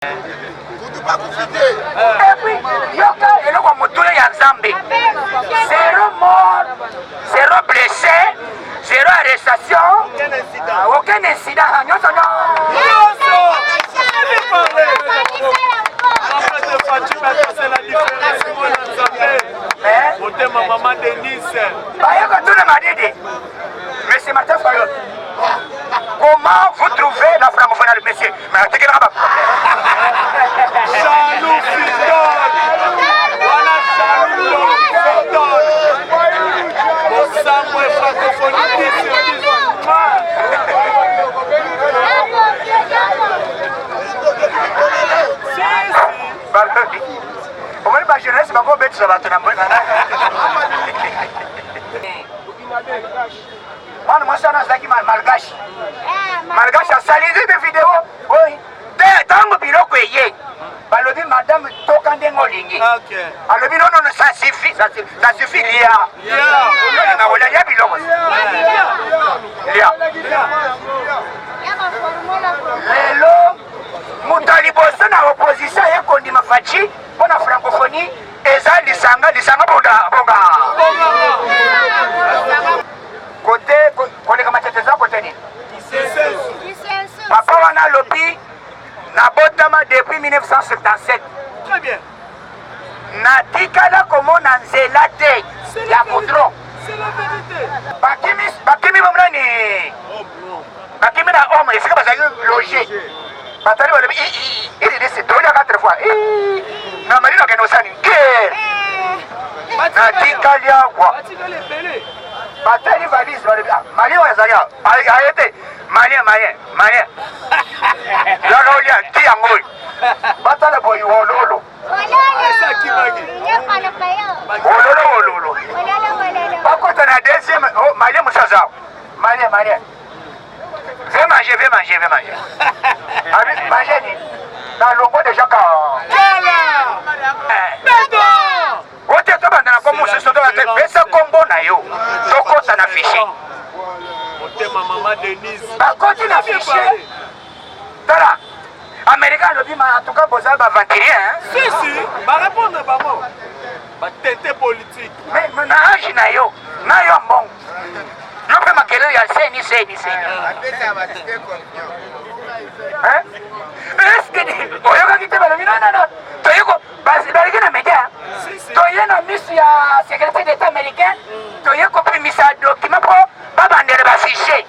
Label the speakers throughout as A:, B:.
A: Et puis, yoka eloko ya motuya ya Nzambe. Zero mort, zero blessé, zero arrestation, aucun incident. Nyonso
B: nyonso. Motema mama Denise.
A: Baye kotuna madidi. Monsieur Martin Fayot. Comment vous trouvez la francophonie, monsieur? Mais atekelaka ba problème.
B: Jaloux Fidol. Wana jaloux Fidol. Bosambwe francophonie 10 sur 10.
A: Balobi. Omoni ba jeunesse bakobetisa bato na mboka. Mwana mwasi wana azalaki malgache. Malgache asali de video oyo te ntango biloko eye balobi madame toka ndenge olingi. Alobi non non ça suffit, ça suffit lia. Olinga kolia lia biloko. Lia. Lelo moto ya liboso na opposition aye kondima Fatshi mpo na francophonie eza lisanga lisanga bonga bonga kote koleka matete eza kote nini? Papa wana alobi nabotama depuis 1977
B: Très bien.
A: Natikala komona nzela te ya goudron. Bakimi bakimi nani? Bakimi na homme esika bazali loge. Batali balobi ididisi tolia quatre fois. Na malino akende osani guerre. Natikali awa. Batali valise balobi ah, malien oyo azali awa aye te malien malien malien yaka olia ti yango oyo batala boyi wololo wololo wololo bakota na deuxième oh, malien mosusu aza awa malien malien Viens manger, viens manger, viens manger. Abi, manger nini? Na longo déjà ka. Ote tobanda na kombo mosusu tobanda te pesa kombo na yo tokota na fichier.
B: Motema mama Denise.
A: Bakoti na fichier. Tala Américain alobi ma en tout cas boza ba aventurier hein.
B: Si si, ba répondre bango. Ba tete politique.
A: Mais na âge na yo, na yo mbongo. Yo mpe makelele ya seni seni seni. Hein? Est-ce que oyokaki te balobi non non non. Toyeko baleki na media. Toye na misu ya secrétaire d'État américain, toye kopimisa document mpo babandela ba fichier.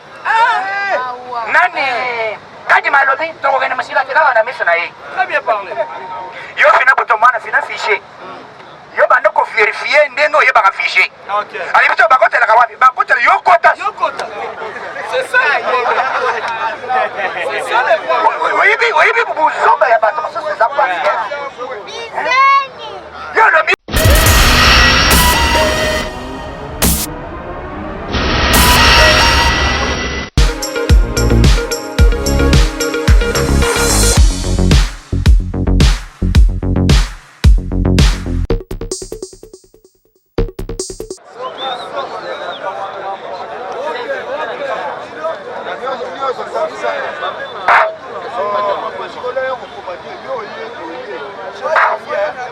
A: Nani Kadima alobi tokokende mosika te kaka na miso na ye.
B: Très bien parlé.
A: Yo fina buto mwana fina fichier. Yo banda ko vérifier ndenge oyebaka fichier.
B: Okay.
A: Alobi to bakotelaka wapi? Bakotela yo kota.
B: Yo kota. C'est ça le problème. C'est ça le problème.
A: Oyebi oyebi buzoba ya bato mosusu eza pasi. Yo olobi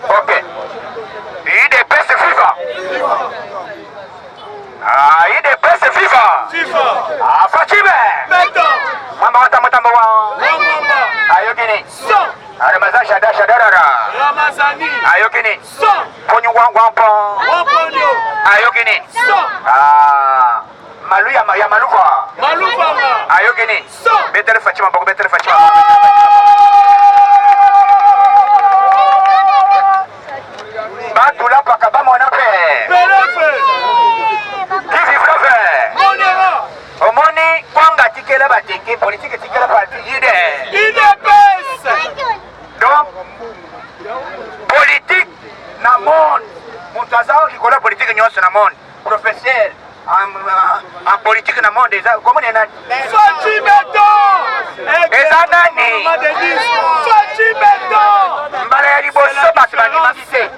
A: Ok. UDPS viva. Ah, UDPS viva.
B: Viva.
A: Ah, Fatime.
B: Beton.
A: Mwamba wa tambo wa.
B: Mwamba.
A: Ayokini.
B: Son.
A: Ramazan shada shadarara.
B: Ramazani.
A: Ayokini.
B: Son.
A: Ponyo wa wampo.
B: Wamponyo.
A: Ayokini.
B: Son.
A: Ah. Malu ya, ya maluva.
B: Maluva.
A: Ayokini.
B: Son.
A: Betele Fatima boko betele Fatima. Batula paka bamona pe.
B: Belefe.
A: Qui vivra verra.
B: Monera.
A: Omoni kwanga atikela bateke politike etikela parti ide.
B: UDPS.
A: Donc politique na monde moto aza likolo ya politike nyonso na monde professeur en, en, en politique na monde eza komona nani
B: Fatshi Beton.
A: Eza nani?
B: Mama Denise. Fatshi Beton.
A: Mbala ya liboso bato bandimaki te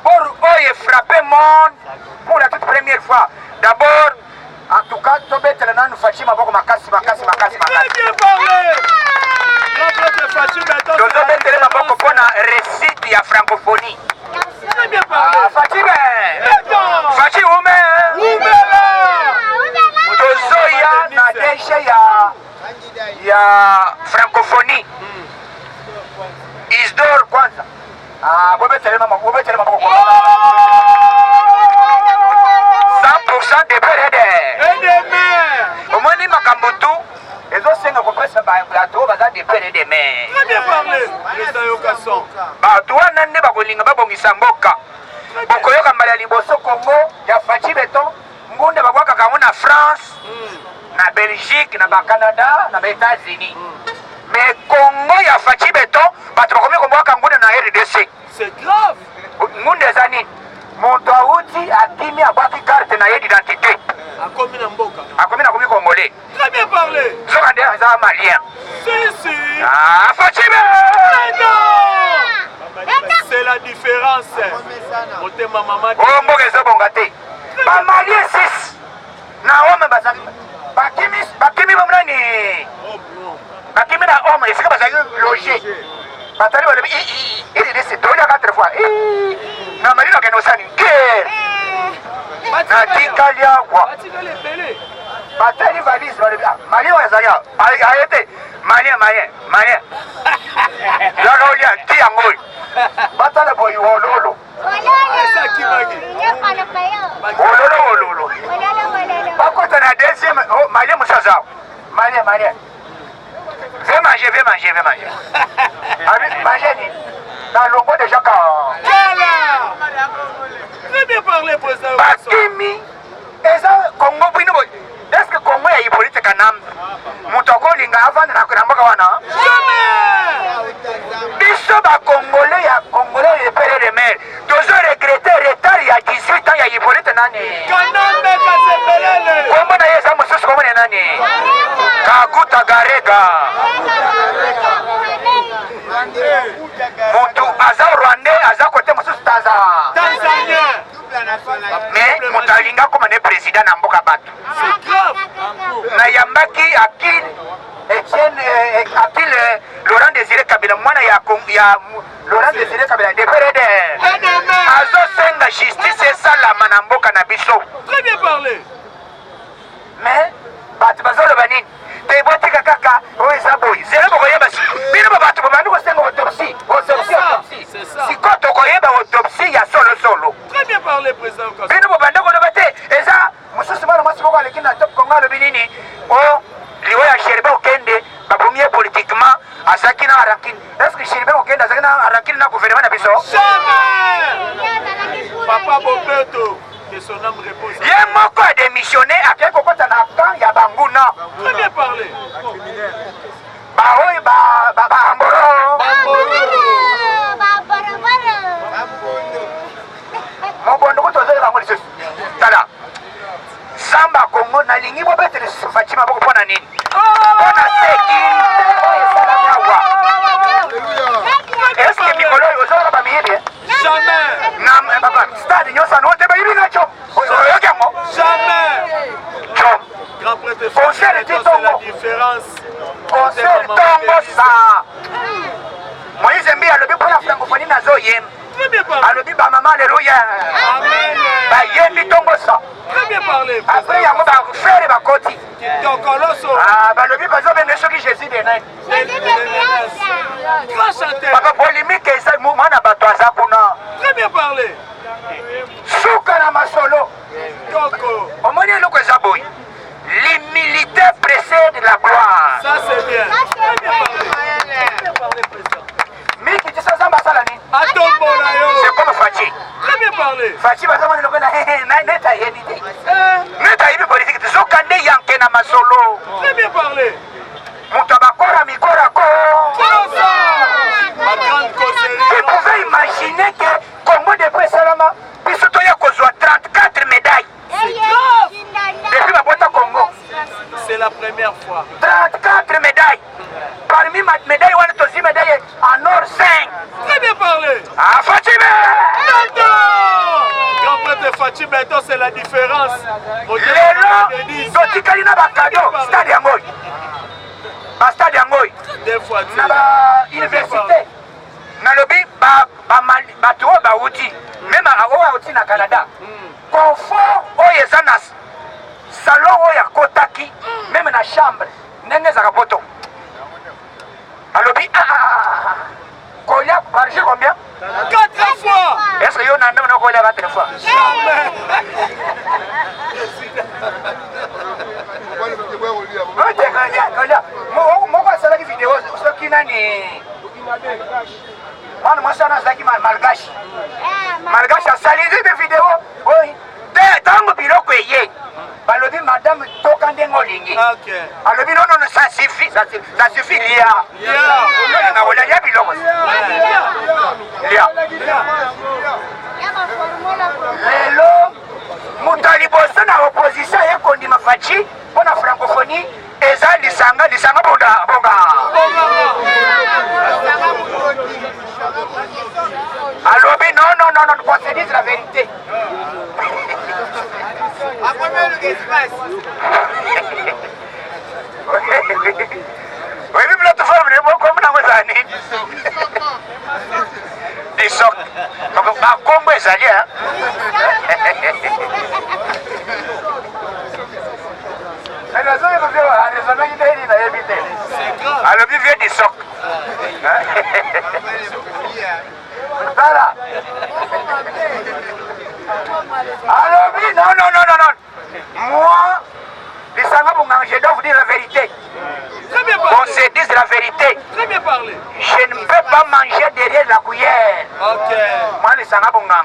A: or oyo efrappe monde pour la toute première fois d'abord en tout cas tobetela nanu Fatshi maboko makasi makasi makasi
B: Très
A: makasi
B: bien parlé. Grand prêtre
A: Tozobetele maboko mpo na réussite ya francophonie.
B: Très bien parlé.
A: Ah, Fatshi be. Fatshi ume.
B: Umela.
A: Tozoya na DG ya francophonie. Isdor kwanza. Ah, bobetele maboko, bobetele maboko. 100% de père et
B: de mère.
A: Omoni makambo tu ezosenga kopesa bato oyo baza de père et de mère.
B: Très bien parlé. Président Yokason.
A: Bato wana nde bakolinga babongisa mboka. Bokoyoka mbala ya liboso Congo ya Fatshi Beton, ngunda babwakaka yango na France, na Belgique, na ba Canada, na ba États-Unis. Mais Congo ya Fatshi Beton, bato bakomi kobwaka ngunda na RDC.
B: C'est grave.
A: Ngunda eza nini? Moto awuti akimi abwaki carte na ye d'identité.
B: Akomi na mboka.
A: Akomi na komi congolais.
B: Très bien parlé.
A: Zoka nde aza malien.
B: Si, si.
A: Ah, Fatshi
B: C'est la différence. Motema mama.
A: Oh, mboka ezobonga te. Ba malien 6 na homme bazali bakimi bakimi ba nani? Bakimi na homme esika bazali loger. Batali balobi i i tolia quatre fois. Na malino akende kosala nini? Guerre. Natikali awa. Batali valise balobi ah, malien oyo azali awa aye te. Malien malien malien. Yaka olia ti yango oyo. Batala boyi wololo. Wololo wololo. Bakota na deuxième oh, malien mosusu aza awa. Malien malien. Viens manger, viens manger, viens manger. Abi, manger nini? Na longo déjà ka.
B: Voilà. Très bien parlé, président.
A: Bakimi eza Congo bino boye. Est-ce que Congo ya Hippolyte Kanambe moto akolinga avanda na mboka wana?
B: Jamais.
A: Biso ba Congolais ya Congolais de père et de mère tozo regretter retard ya 18 ans ya Hippolyte nani?
B: Kanambe Kasembelele.
A: Kombo na ye eza mosusu, kombo na ye nani? Kaguta Garega. Moto aza Rwandais, aza kote mosusu Tanza.
B: Tanzanien.
A: Mais moto alinga akoma ne président na mboka bato.
B: C'est grave.
A: Nayambaki Akil Etienne Akil Laurent Désiré Kabila mwana ya ya Laurent Désiré Kabila de père et de azosenga justice esalama na mboka na biso.
B: Très bien parlé.
A: Mais bato bazoloba nini? Te botika kaka oyo eza boye. Zela bokoyeba bino ba bato bobandi kosenga autopsie, autopsie, autopsie. Sikoyo tokoyeba autopsie ya solo solo.
B: Très bien parlé, président.
A: Bino bobanda koloba te eza mosusu mwana mwasi moko aleki na Top Congo alobi nini? O liwa ya Chérubin Okende babomi ye politiquement, azalaki na rancune. Est-ce que Chérubin Okende azalaki na rancune na gouvernement na biso?
B: Jamais. Papa Bobeto, que son âme repose.
A: Ye moko a démissionné akei kokota na camp ya banguna.
B: Très bien parlé.
A: Baoyo ba ba ba amboro. Mobondo kutu ozoyeba yango lisusu. Tala. Samba Congo nalingi bobetele Fatshi maboko mpo na nini? Mpo na sécurité oyo esalami awa. Est-ce que mikolo oyo ozolaka bamiyibi?
B: Jamais.
A: Na papa stade nyonso ano te bayibi nga tio. Oyoki yango?
B: Jamais.
A: Tio.
B: Grand prêtre
A: Concert ti
B: c'est la
A: tongo.
B: différence.
A: Concert tongo sa. Moïse Mbiye alobi mpo na francophonie nazoyemba.
B: Très bien parlé.
A: Alobi ba mama alléluia.
B: Amen.
A: Bayembi tongo sa.
B: Très bien parlé.
A: Après yango ba frère bakoti.
B: Kitokoloso.
A: Ah, balobi bazobenge soki Jésus de nani.
B: Grand chanteur.
A: Papa polémique eza mwana bato aza kuna.
B: Très bien parlé.
A: Suka na masolo.
B: Toko.
A: Omoni eloko eza boye. L'humilité précède la gloire.
B: Ça c'est bien. Très bien parlé. Très bien parlé, président.
A: Miki tisa zamba asala nini?
B: Atombola yo.
A: C'est comme Fatshi.
B: Très bien parlé.
A: Fatshi bazomona eloko na neti ayebi te. Neti ayebi politique te. Zoka nde yanke na masolo.
B: Très bien parlé.
A: Moto abakora mikora ko.
B: Kosa. Ma grande causerie.
A: Tu pouvais imaginer que Congo depuis esalama biso toya kozwa 34 médailles. Depuis babota Congo.
B: C'est la première fois.
A: 34 médailles. Parmi ma médaille wana tozwi médaille en or 5.
B: Très bien parlé.
A: Ah, Fatshi
B: Beto. Grand prêtre Fatshi Beto, c'est la différence.
A: Lelo totikali na bakado stade yango oyo. Ba stade yango oyo. Na ba université nalobi bato oyo bauti meme oyo auti na Canada, confort oyo eza na salon oyo akotaki, meme na chambre ndenge ezalaka poto. Alobi ah, ah, ah, kolia par jour combien?
B: Quatre fois.
A: Est-ce que yo na ndenge kolia quatre fois?
B: Jamais.
A: Kolia moko asalaki video, soki nani, mwana mwasi wana azalaki malgache, malgache asali de video oyo te. Ntango biloko eye, balobi: "Madame, toka ndenge olingi." Alobi: "Non, non, ça suffit, ça suffit, lia." Olinga kolia, lia biloko, lia. Lelo moto ya liboso na opposition aye kondima Fatshi mpo na francophonie eza lisanga bonga bonga. Alobi: "Non, non, non, non, qu'on se dise la vérité." Oyebi plateforme moko nango ezala nini? Disok. Bakombo ezali. Nazoyeba te nini, nayebi te. Alobi vieux disok. Tala, alobi: "Non, non, non, non, non, moi, Lisanga Bonganga, je dois vous dire la vérité."
B: Très bien
A: Qu'on
B: parlé.
A: se dise la vérité.
B: Très bien parlé.
A: Je ne peux pas manger derrière la cuillère. Moi, Lisanga Bonganga,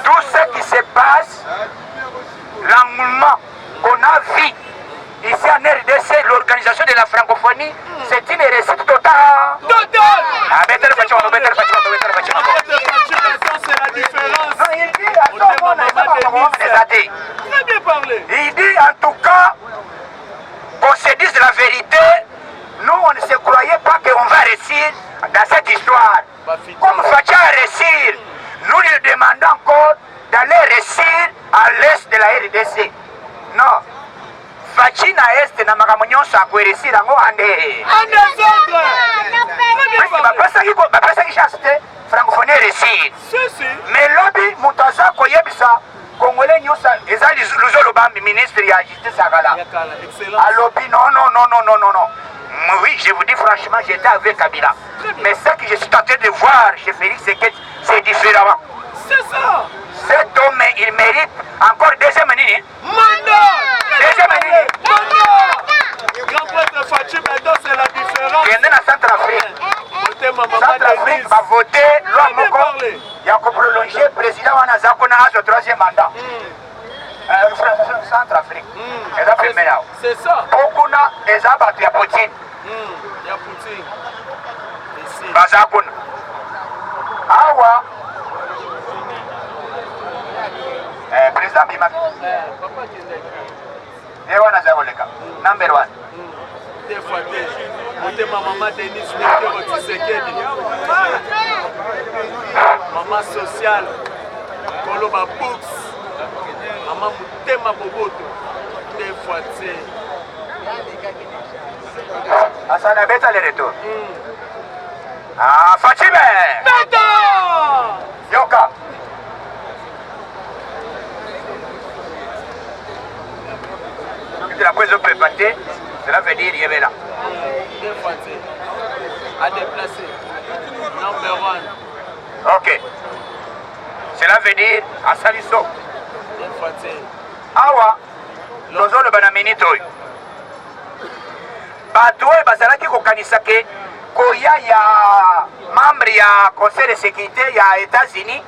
A: tout ce qui se passe, l'engouement qu'on a vu ici en RDC, l'organisation de la francophonie, c'est une réussite totale.
B: Total.
A: Ah, betela Fatshi, betela Fatshi, betela Fatshi.
B: Apôtre Fatshi, maintenant c'est la différence.
A: Non, il dit, attends, on a
B: Très bien parlé.
A: Il dit: "En tout cas, qu'on se dise la vérité, nous, on ne se croyait pas qu'on va réussir dans cette histoire. Comme Fatshi a réussi, nous lui demandons encore d'aller réussir à l'est de la RDC." Non. Fatshi na est na makambo nyonso akoréussir yango ande.
B: En désordre. Très bien parlé.
A: Bapesaki chance te francophonie réussir.
B: Si, si.
A: Mais lobi moto aza koyebisa congolais nyonso eza Luzolo Bambi, ministre ya justice ya kala.
B: Yakala, excellent.
A: Alobi: "Non, non, non, non, non, non, non. Oui, je vous dis franchement, j'étais avec Kabila, mais ce que je suis en train de voir chez Félix Tshisekedi, c'est différemment."
B: C'est ça.
A: Cet homme, il mérite encore deuxième nini?
B: Mandat.
A: Deuxième nini?
B: Mandat. Grand prêtre Fatshi, maintenant c'est la différence.
A: Kende na Centrafrique.
B: Motema Mama
A: Centrafrique
B: Denise.
A: bavote loi
B: Très bien
A: moko
B: parlé.
A: ya koprolonger président wana aza kuna, azwa troisième mandat. Centrafrique eza pembeni awa.
B: C'est ça.
A: Po kuna eza bato ya Poutine.
B: Ya Poutine. Ici.
A: Baza kuna awa. Président bimaki.
B: Papa Kendeki.
A: Ye wana aza koleka number one.
B: Deux fois deux. Motema Mama Denise Lekero Tshisekedi. Mama sociale. Koloba books. Mama Motema Boboto. Deux fois deux.
A: Asala abeta le retour. Ah, Fatshi be!
B: Beta!
A: Yoka. Soki drapeau ezopepa te, cela veut dire yebela.
B: Deux fois deux. À déplacer. Number one.
A: Ok, cela veut dire asali so.
B: Deux fois deux.
A: Awa tozoloba na minute oyo, bato oyo bazalaki kokanisa ke koya ya membre ya conseil de sécurité ya États-Unis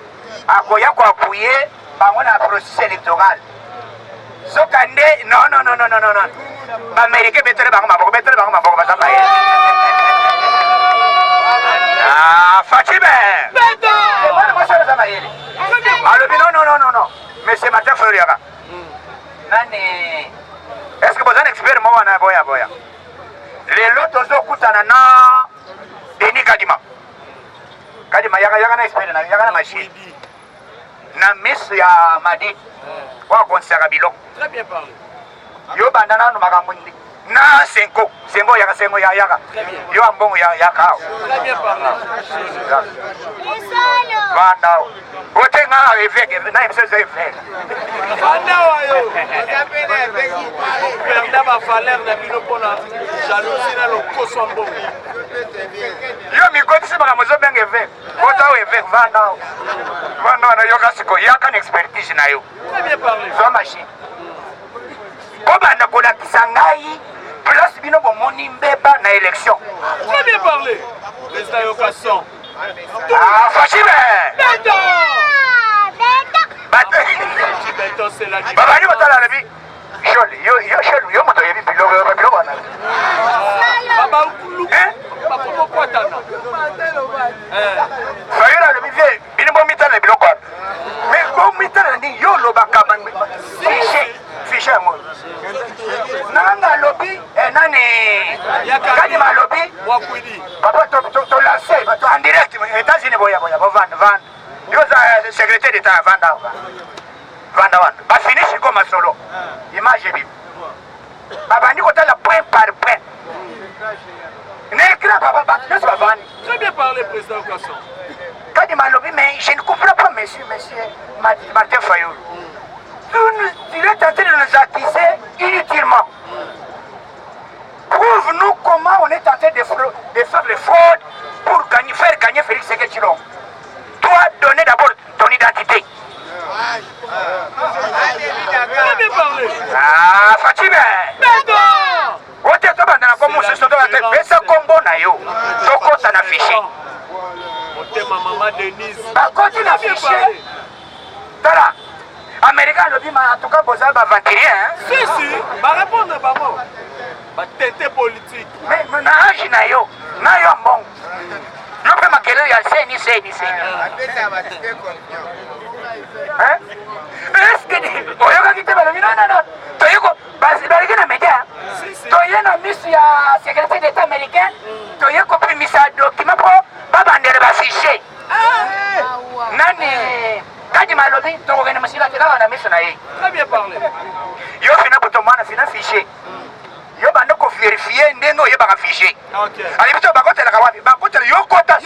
A: akoya koappuyer bango na processus électoral, soka nde non, non, non, non, non, non, non. Baaméricain, betele bango maboko, betele bango maboko, baza mayele. Ah, Fatshi be!
B: Beta!
A: Mwana mwasi oyo aza mayele. Alobi: "Non, non, non, non, non, monsieur Martin Fayulu, yaka nani." Est ce que boza na expert mo wana? Boya, boya. Lelo tozokutana na Denis Kadima. Kadima, yaka, yaka na expert na yaka na machine na miso ya Madi oyo akonisaka biloko.
B: Très bien parlé.
A: Yo banda nanu makambo. Na senko sengo yaka sengo ya yaka yo ambongo ya yaka awa vanda awa ote nga évêque na yebisa eza évêque
B: vanda wayo perda ba valeur na bino mpona jalousie na lokoso ya mbongo.
A: Yo mikotisi makambo ozobenga évêque kota awa évêque vanda awa vanda wana yoka sikoyo yaka na expertise na yo zwa machine Bobanda kolakisa ngai place bino bomoni mbeba na élection.
B: Très bien parlé. Président Yoka son.
A: Ah, Fatshi
B: Beton.
A: Babandi kotala alobi Shole, yo yo Shole, yo moto oyebi biloko yo biloko wana.
B: Baba Bakomokwatana.
A: Fayulu alobi vie bino bomitala biloko wana. Mais bomitala nini yo olobaka fiche fiche yango nanga alobi eh, nani kadima alobi papa tolance en direct États-Unis boya boya bovanda vanda yo oza eh, secrétaire d'état vanda vanda wana bafini sikoyo masolo image ebimi babandi kotala point par point na écran papa bato nyonso bavandi.
B: Très bien parlé, président Kasson.
A: Kadima alobi mais je ne comprends pas monsieur monsieur Martin Fayulu. Tu es tenté de nous accuser inutilement. Prouve-nous comment on est tenté de faire les fraudes pour gagner, faire gagner Félix Tshisekedi Tshilombo. Toi, donner d'abord ton identité.
B: Très bien parlé.
A: Ah, Fatime. Ote tobanda na kombo mosusu tobanda te pesa kombo na yo tokota na fichier.
B: Motema mama Denise.
A: Bakoti na fichier. Tala Américain alobi ma en tout cas boza ba aventurier hein.
B: Si si, ba répondre bango. Ba tete politique.
A: Mais na âge na yo, na yo mbongo. Yo mpe makelele ya seni seni seni. Hein? Est-ce que oyokaki te balobi non non non toyeko baleki na media toye na misu ya secrétaire d'état américain toye kopimisa document mpo babandele bafichier nani kadima alobi tokokende mosika te kaka na miso na ye yo fina butomwana fina fichier yo banda koverifie ndenge oyebaka fichier alobi to bakotelaka wapi bakotela yo kota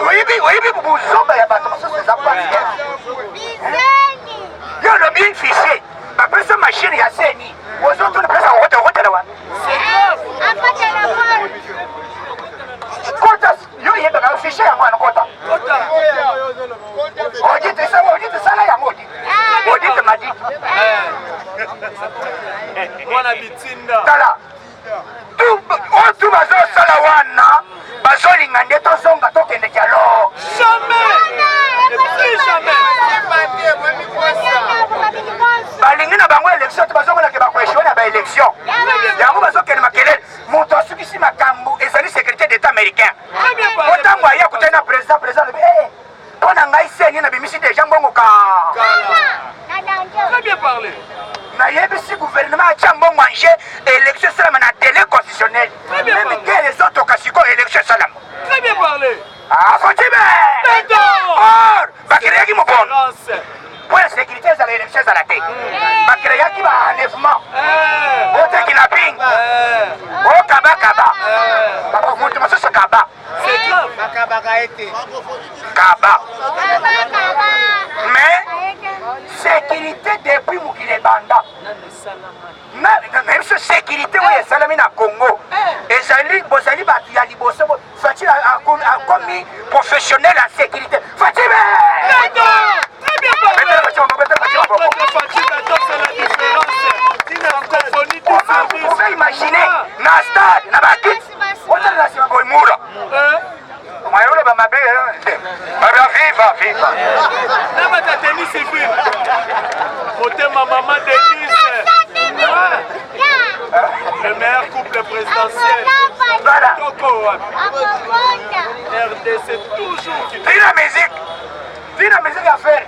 A: oyebi oyebi buzoba ya bato mosusu eza pasi yo olobi fichier bapesa machine ya seni ozotuna pesa kokota okotela wapi kota yo oyebaka fichier yango wana kota audit esala audit esala yango audit audit madit
B: mwana bitinda
A: tala oyo tu bazosala wana bazolinga nde tozonga tokende dialogue balingi na bango élection te bazongonake bakoechoue na baélection yango bazokende makelele moto asukisi makambo ezali secrétaire d'état américain po ntango aye akutani na président président alobi eh, mpo na ngai seni nabimisi deja mbongo ka nayebisi gouvernement atya mbongo en jeu élection esalama na délai constitutionnel meme guerre ezotoka sikoyo élection esalama afotime or bakreaki mobono mpo ya sécurité ezala élection ezala te bakreaki ba enlèvement ote kidnapping okabakaba moto mosusu kaba kaba mais sécurité depuis mokili ebanda na biso sécurité oyo esalami na congo ezali bozali bato ya liboso Fatshi akomi professionnel en sécurité. Fatshi Comment vous pouvez imaginer na stade na bakiti otala na nsima boye mura mayolo bamabe babia viva viva
B: na bata tennis civil motema mama denise Le meilleur couple présidentiel.
A: Voilà.
B: Toko wapi? RDC toujours.
A: Tina musique. Tina musique ya ferre.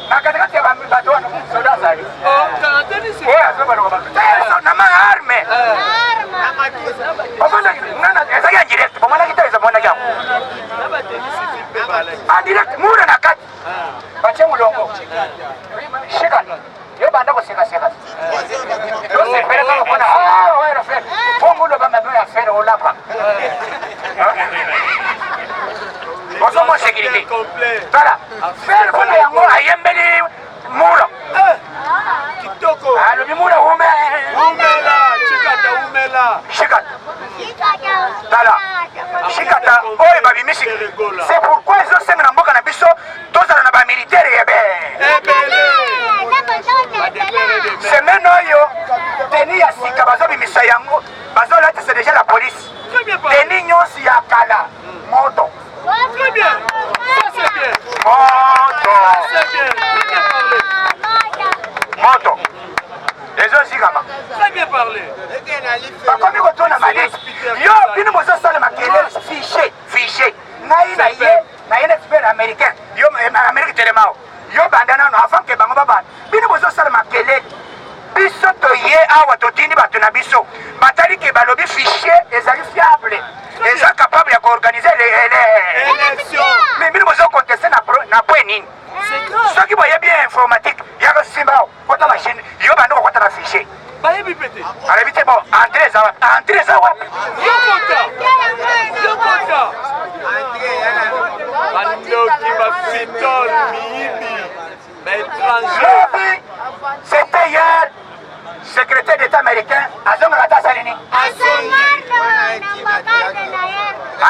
A: Na katikati ya bato wana soda azali. Oyo azobaloka bato. Na ma arme. Ofandaki ngana ezaki en direct. Bomonaki te ezamonaki yango. En direct mura na kati. Batie molongo. Shika. Yo banda Ferre olapa. Ozomona sécurité. Tala, Ferre mpona yango ayembeli mura.
B: Kitoko.
A: Alobi mura wume.
B: Wumela, chikata wumela.
A: Shikata. Tala, shikata oyo babimisi. C'est pourquoi ezosenga na mboka na biso tozala na bamilitaire ebe.
B: Ebele.
A: Semaine oyo tenue ya sika bazobimisa yango, bazolatisa déjà la police.
B: Très bien parlé.
A: Tenue nyonso ya kala moto.
B: Très bien. Ça c'est bien.
A: Moto.
B: C'est bien. Très bien parlé.
A: Moto. Ezozikama.
B: Très bien parlé.
A: Bakomi kotuna maleki. Yo bino bozosala makelele fichier fichier. Ngai na ye na ye na expert américain. Yo Amérique telemao. Yo banda nano avant que bango babanda. Bino bozosala makelele. Biso toye awa totindi bato na biso. Batali ke balobi fichier ezali fiable. Eza capable ya koorganiser
B: Élection.
A: Mais bino bozoconteste na na point nini?
B: C'est grave.
A: Soki boyebi informatique yaka simba kota machine yo banda kokota na fichier.
B: Bayebi pete.
A: Alobi te bon entrée eza wapi? Entrée eza wapi?
B: Yokota. Yokota. Bandoki bafitol miyibi baétranger.
A: Lobi c'était hier secrétaire d'État américain azongaka ata asali nini?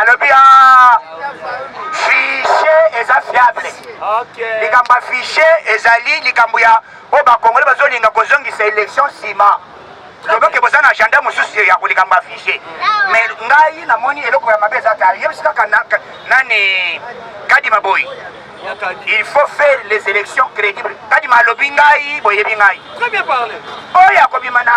A: Alobi ah fichier eza fiable.
B: Ok.
A: Likambo ya fichier ezali likambo ya oyo bakongole bazolinga kozongisa élection nsima. Loboke boza na agenda mosusu ya kolikambo ya fichier. Mais ngai namoni eloko ya mabe eza te. Ayebisi kaka nani Kadima Boy.
B: Yakadi.
A: Il faut faire les élections crédibles. Kadima alobi ngai, boyebi ngai.
B: Très bien parlé.
A: Oyo akobima na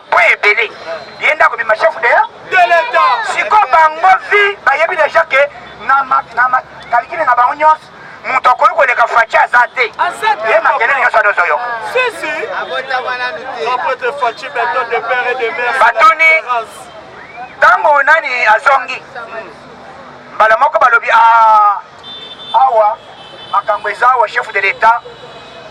A: point ebele. Ye nde akobima chef de
B: De l'État.
A: Siko bango vi bayebi déjà ke na ma, na ma, calcul na bango nyonso moto akoki koleka Fatshi aza te.
B: Aza te,
A: Ye makelele nyonso wana ozoyoka.
B: Si, si. Grand prêtre Fatshi Béton de père et de mère.
A: Batuni. Ntango nani azongi mbala moko balobi ah, awa makambo eza awa chef de l'État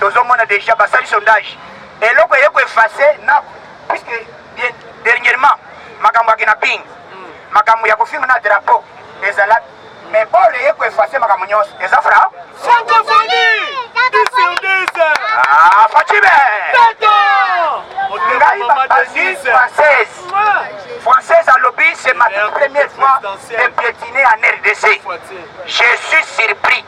A: tozomona déjà basali sondage eloko eye koeffacer na puisque bien dernièrement makambo ya kidnapping makambo ya kofinga na drapeau ezalaki mais bord eye koeffacer makambo nyonso eza fra
B: Francophonie 10 sur 10.
A: Ah, Fatshi be
B: Béton.
A: Ngai
B: Maman
A: bazui
B: Denise.
A: française.
B: Ouais.
A: Française alobi, c'est ma toute première fois
B: Présidentielle.
A: de piétiner en RDC. Je suis surpris.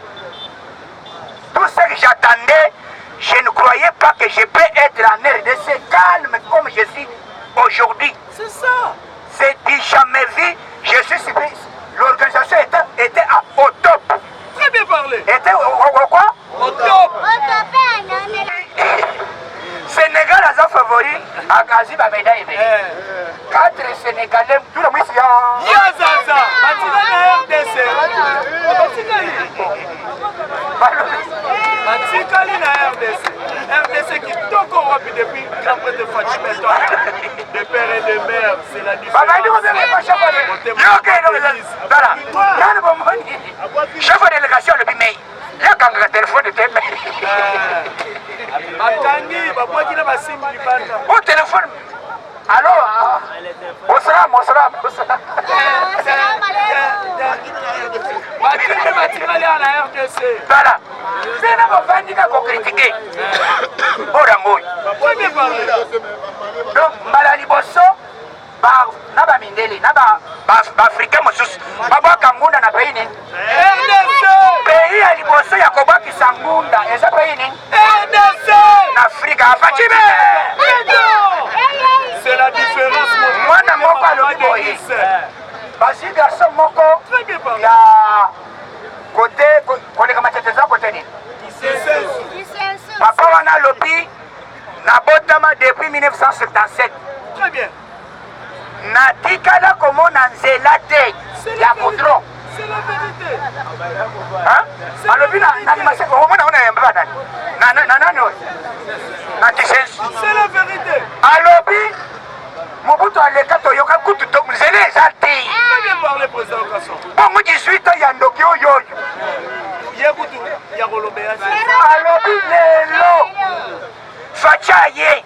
A: Tout ce que j'attendais, je ne croyais pas que je peux être en RDC calme comme je suis aujourd'hui.
B: C'est ça.
A: C'est du jamais vu. Je suis surpris. L'organisation était au top.
B: Très bien parlé.
A: Était au quoi?
B: Au top.
A: Sénégal a un favori. Agazi ba médaille.
B: Eh.
A: 4 Sénégalais, tout le monde ici.
B: Yazaza. Batika na RDC. Batikali. Batikali na RDC. RDC kitoko wapi depuis grand prêtre Fatshi Béton. De père et de mère, c'est la différence.
A: Babandi kobenga chef de yoke tala nani bomoni chef de délégation alobi mei yakangaka telefone te
B: Bakangi, babwaki na basimbi libanda.
A: o telefone allo osalam osalam osalam
B: Bakimi batikali awa na RDC.
A: tala bino bovandi kaka kocritiquer oyo yango oyo.
B: Très bien parlé.
A: Donc mbala liboso na bamindele na baafricain mosusu babwaka ngunda na pays nini?
B: RDC.
A: Pays ya liboso ya kobwakisa ngunda eza pays nini?
B: RDC.
A: Na Afrika. Fatshi be
B: Béton. C'est la différence. Mon
A: mwana moko alobi
B: Maman
A: boye
B: Denise.
A: bazwi garçon moko
B: Très bien parlé.
A: ya kote koleka matete eza kote nini? Papa wana alobi nabotama depuis 1977.
B: Très bien.
A: Natikala komona nzela te ya goudron.
B: C'est la vérité.
A: Hein? Alobi na omona ona yamba nani? Na nani oyo? Na Kisensu.
B: C'est la vérité.
A: Alobi Mobutu aleka toyoka kutu to nzela eza te.
B: Très bien parlé, président Kasson.
A: Bongo 18 ans ya ndoki oyo oyo.
B: Ye kutu ya kolobela.
A: Alobi lelo Fatshi aye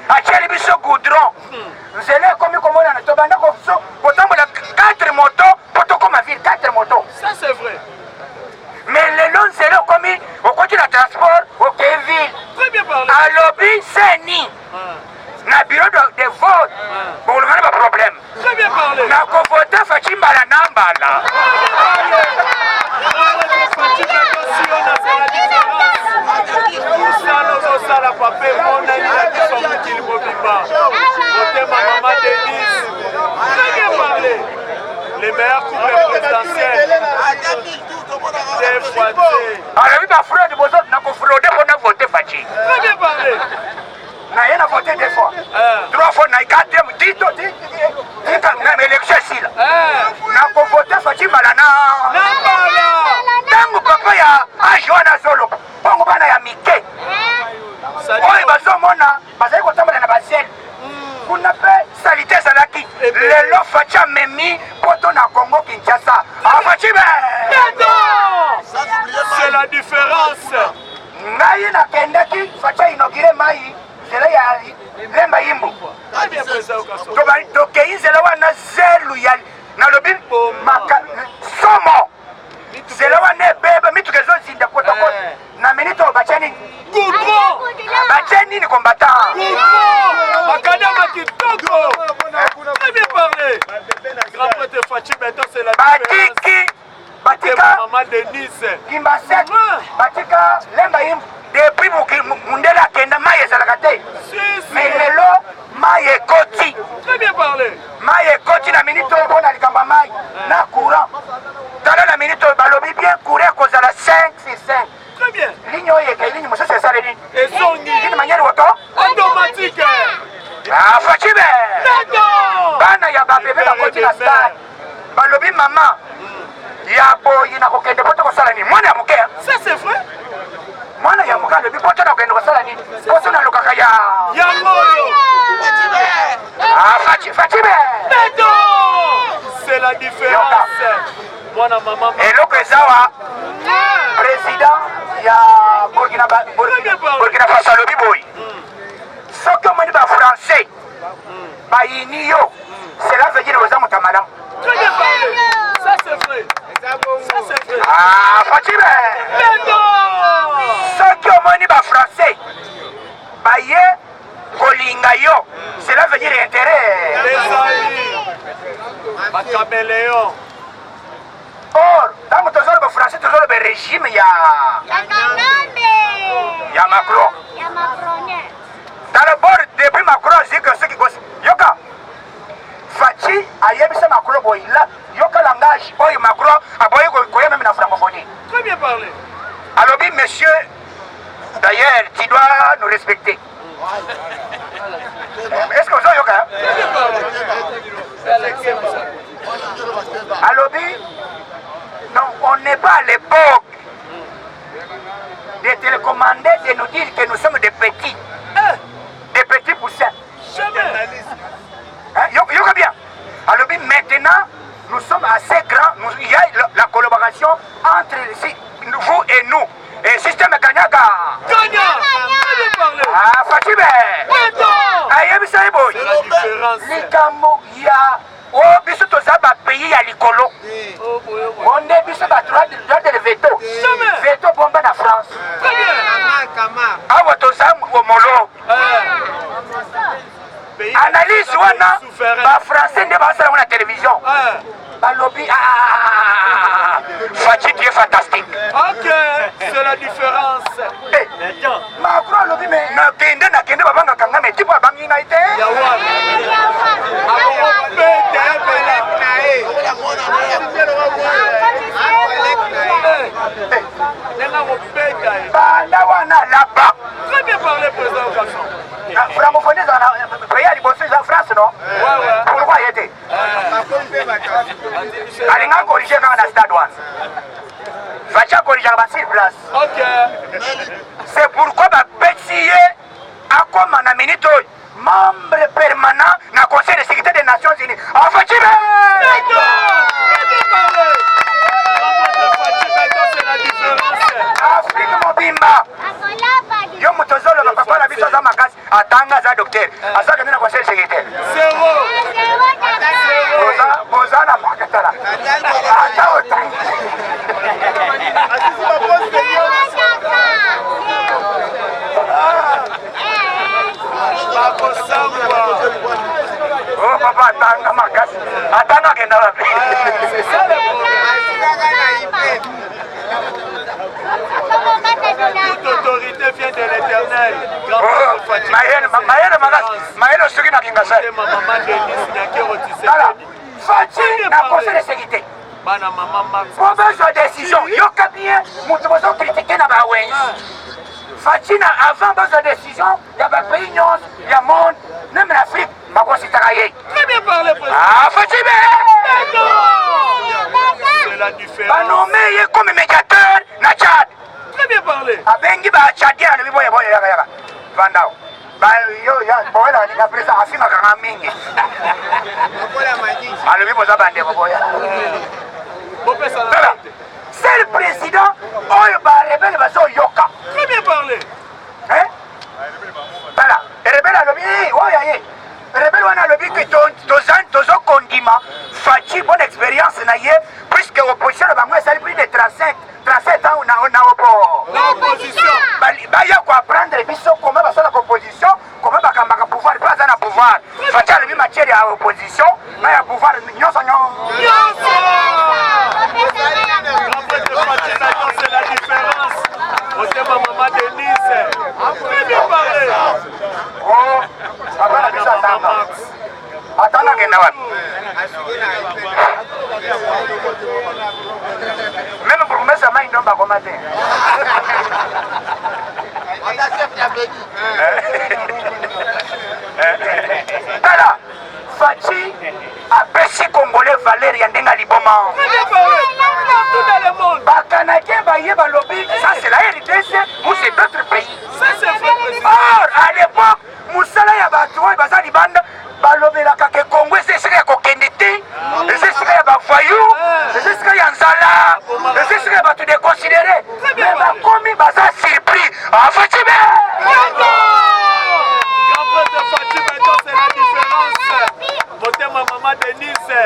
A: atieli biso goudron nzela ekomi komonana. Alobi CENI na bureau de vote bokolonga na baproblème. Nakovote Fatshi mbala na mbala.
B: Mosala ozosala papa emonani na biso mokili mobimba. Motema mama Denise. Très bien parlé. Les meilleurs couples présidentiels. Deux fois deux.
A: Alobi bafraude bozo nakofraude mpo na vote Fatshi.
B: Très bien parlé.
A: Na ye na vote deux fois. Trois fois na quatrième dito na élection esila. Nakovote Fatshi mbala na ntango papa ya age wana azoloba bongo bana ya mike oyo bazomona bazali kotambola na bazele kuna mpe salite ezalaki. Lelo Fatshi amemi poto na Congo Kinshasa. Fatshi be
B: C'est la différence.
A: Ngai nakendaki Fatshi inaugure mai nzela ya Lemba Yimbu. Tokei nzela wana zelu ya nalobi somo nzela wana ebeba mituka ezozinda kotokota na minute oyo batye nini? Batye nini combattant?
B: Makadama kitoko. Très bien parlé. Grand prêtre Fatshi Béton, c'est la
A: batiki batika
B: maman Denise.
A: Kimbasek batika Lemba Yimbu depuis mundele akenda mai ezalaka te. Mais lelo mai ekoti.
B: Très bien parlé.
A: Mai ekoti na minute oyo mpona likambo ya mai na courant. Tala na minute oyo balobi bien courant ekozala 5 sur 5.
B: Très bien.
A: Ligne oyo ekei ligne mosusu esaleli.
B: Ezongi.
A: D'une manière auto
B: automatique.
A: Ah, Fatshi be. Bana ya babebe bakoti na stade. Balobi mama ya boyi na kokende poto kosala nini? Mwana ya moke.
B: Ça c'est vrai.
A: Mwana ya moke alobi poto na kokende kosala nini? Poto nalukaka ya
B: yango oyo.
A: Ah, Fatshi, Fatshi be.
B: C'est la différence. Mwana mama.
A: Eloko ezawa président ya Burkina Faso alobi boyi. Soki omoni ba français bayini yo, cela veut dire oza moto ya malamu.
B: Très bien parlé. Ça c'est vrai. Ça c'est vrai.
A: Ah, Fatshi be. Soki omoni ba français baye kolinga yo, cela veut dire intérêt.
B: Ezali. Ba caméléon.
A: Or, ntango tozoloba français tozoloba régime ya ya Macron. Tala bord depuis Macron azika soki gosi. Yoka. Fatshi ayebisa Macron boyi la yoka langage oyo Macron aboyi koya même na francophonie.
B: Très bien parlé.
A: Alobi monsieur, d'ailleurs tu dois nous respecter. Est-ce que vous avez yoka? Alobi, non, on n'est pas à l'époque de télécommander, de nous dire que nous sommes des petits, des petits poussins.
B: Jamais.
A: Hein? Yoka bien. Alobi, maintenant, nous sommes assez grands. Nous, il y a la collaboration entre vous et nous. Et système gagnant-gagnant.
B: Gagnant.
A: Ah, Fatshi be. Ayebisa ye boye.
B: C'est la différence.
A: Likambo ya o biso toza ba pays ya likolo. Onde biso ba droit de veto. Veto bomba na France.
B: Très bien.
A: Awa toza molo. Analyse wana ba français nde basala ngo na télévision. Balobi ah Fatshi tu es fantastique.
B: Ok, c'est la différence.
A: Macron alobi mais nakende nakende babangaka nga mais tipo abangi ngai te. Banda wana laba.
B: Très bien parlé, président Kasson.
A: Francophonie ezala na pays ya liboso eza France non? Pourquoi ye te? Alinga corriger kaka na stade wana. Fatshi akorrigeaka ba sur place.
B: Ok.
A: C'est pourquoi bapesi ye akoma na minute oyo membre permanent na Conseil de sécurité des Nations Unies. Ah, Fatshi be! Afrique mobimba. Yo moto ozoloba papa na biso aza makasi, atanga aza docteur, azaka nde na Conseil de sécurité.
B: Zéro.
A: Boza na makatala. Ata otangi. Oh, papa atanga makasi atanga akenda wapi?
B: Toute autorité vient de l'éternel.
A: Oh, mayele mayele makasi mayele soki na Kingasani. Tala Fatshi na conseil de sécurité.
B: Bana mama Max.
A: Po bazwa décision yoka bien moto bozo critiquer na ba wenzi. Fatshi na avant bazwa décision ya ba pays nyonso ya monde même na Afrique bakositaka ye.
B: Très bien parlé président.
A: Ah Fatshi be.
B: C'est la différence.
A: Banome ye comme médiateur na Tchad.
B: Très bien parlé.
A: Abengi ba Tchadien alobi boye boye yaka yaka. Vandao. Ba yo ya boyela ni président afingaka nga mingi. Alobi boza bandeko boya.
B: Bopesa na
A: C'est le président oyo ba rebelle bazoyoka.
B: Très bien parlé.
A: Hein? Tala, rebelle alobi oyo ya ye. Rebelle wana alobi ke tozokondima Fatshi bonne expérience na ye puisque opposition na bango esali plus de 35 37 ans na na opo.
B: Na opposition.
A: Baya ko apprendre biso comment basalaka opposition, comment bakambaka pouvoir mpe aza na pouvoir. Fatshi alobi matière ya opposition na ya pouvoir nyonso nyonso.
B: Nyonso. Grand prêtre Fatshi Béton, c'est la différence. Motema mama Denise. Très bien parlé.
A: Oh, papa na biso atanga. Atanga akenda wapi? Même bourgmestre ya mai ndombe akoma te. Tala, Fatshi apesi Congolais valeur ya ndenge ya liboma.
B: Très bien parlé. Partout dans le monde.
A: Ba Canadiens baye balobi, ça c'est la RDC ou c'est d'autres pays.
B: Ça c'est vrai président.
A: Or, à l'époque, mosala ya bato oyo baza libanda balobelaka ke Congo eza esika ya kokende te, eza esika ya bavoyou, eza esika ya nzala, eza esika ya bato déconsidéré. Mais bakomi baza surpris. Ah, Fatshi be!
B: Grand prêtre Fatshi Béton, c'est la différence. Motema mama Denise.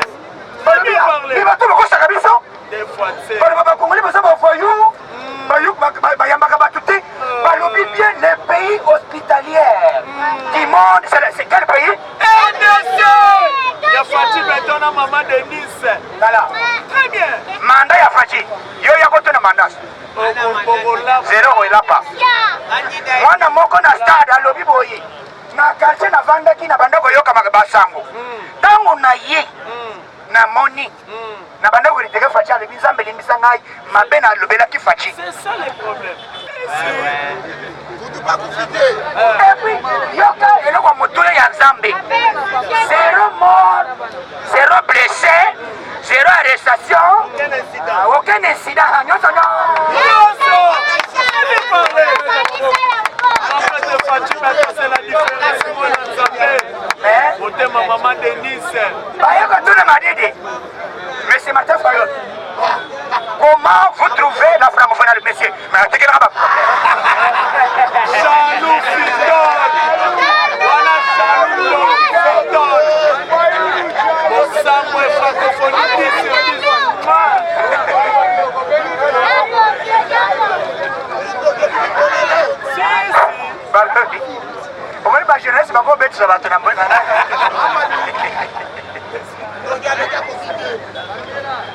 B: Très bien parlé.
A: Mais bato bakosaka biso.
B: Des fois, c'est.
A: Baloba bakongoli baza bavoyou, bayambaka bato te. Balobi bien les pays hospitaliers du monde, c'est quel pays?
B: RDC. Il y a Fatshi Béton na mama Denise.
A: Voilà.
B: Très bien.
A: Mandat ya Fatshi. Yo ya kotuna mandat. Zero elapa. Mwana moko na stade alobi boye. Na quartier navandaki na banda koyoka basango. Ntango na ye namoni na banda koriteke Fatshi alobi Nzambe limbisa ngai mabe nalobelaki Fatshi.
B: C'est ça le problème.
A: Et puis yoka eloko ya motuya ya Nzambe. Zero mort, zéro blessé, zéro arrestation, aucun incident. Nyonso
B: nyonso. Très bien parlé. Grand prêtre Fatshi Béton, c'est la différence. Mwana Nzambe. Motema mama Denise.
A: Baye kotuna madidi. Monsieur Martin Fayol, comment vous trouvez la francophonie, monsieur? Mais atekelaka ba problème.
B: Jaloux Fidon. Voilà Jaloux Fidon. Bosambo et francophonie 10 sur 10. Si, si.
A: Omoni ba jeunesse bakobetisa bato na mboka.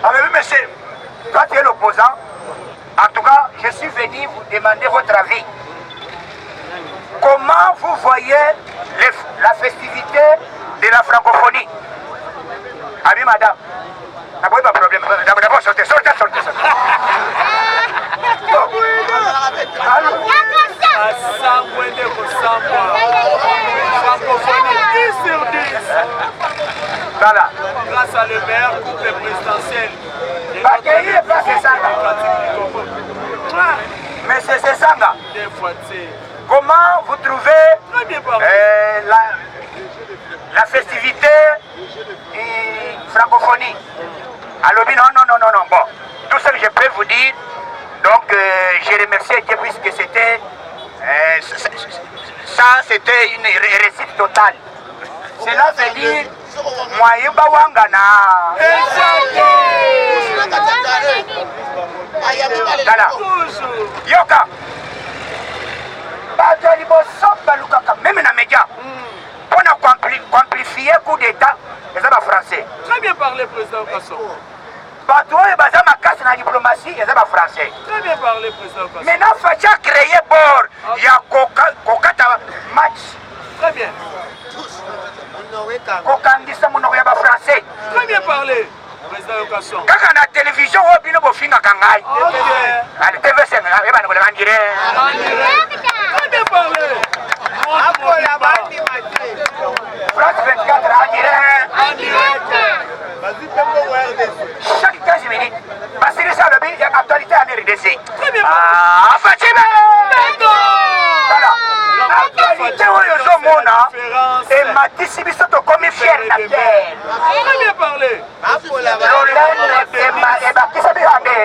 A: Alobi monsieur, toi tu es l'opposant. En tout cas, je suis venu vous demander votre avis. Comment vous voyez la festivité de la francophonie? Abi madame, naboyi ba problème. D'abord sortez, sortez, sortez, sortez.
B: Asambwe nde kosambwa. Francophonie 10 sur 10.
A: Voilà.
B: Grâce à le meilleur couple présidentiel.
A: Bakei epa Sesanga. Monsieur Sesanga,
B: Des fois, c'est
A: comment vous trouvez
B: très bien parlé.
A: la festivité et francophonie? Alobi non, non, non, non, non. Bon, tout ce que je peux vous dire, donc je remercie Dieu puisque c'était ça, c'était une réussite totale. Cela veut dire Mwayeba Wangana. Tala. Yoka. Bato ya liboso balukaka meme na media mpona koamplifie coup d'état. Bafrançais.
B: Très bien parlé, président Kassongo.
A: Bato oyo baza makasi na diplomatie eza Bafrançais.
B: Très bien parlé, président Kassongo.
A: Maintenant, Fatshi a créé bord ya kokata match.
B: Très bien.
A: Kokangisa monoko ya Bafrançais.
B: Très bien parlé, président Kassongo.
A: Kaka na télévision oyo bino bofingaka ngai.
B: Ok.
A: Ale TV5 ebana koleka en direct.
B: En direct. Très bien parlé. Monde mobimba.
A: France 24 en direct.
B: En direct.
A: Chaque 15 minutes, basilisa alobi ya actualité ya RDC.
B: Très bien.
A: Ah, Fatshi Tala, actualité oyo ozomona ematisi biso, tokomi fier na fier.
B: Très bien parlé.
A: Lolendo ebakisa biso nde.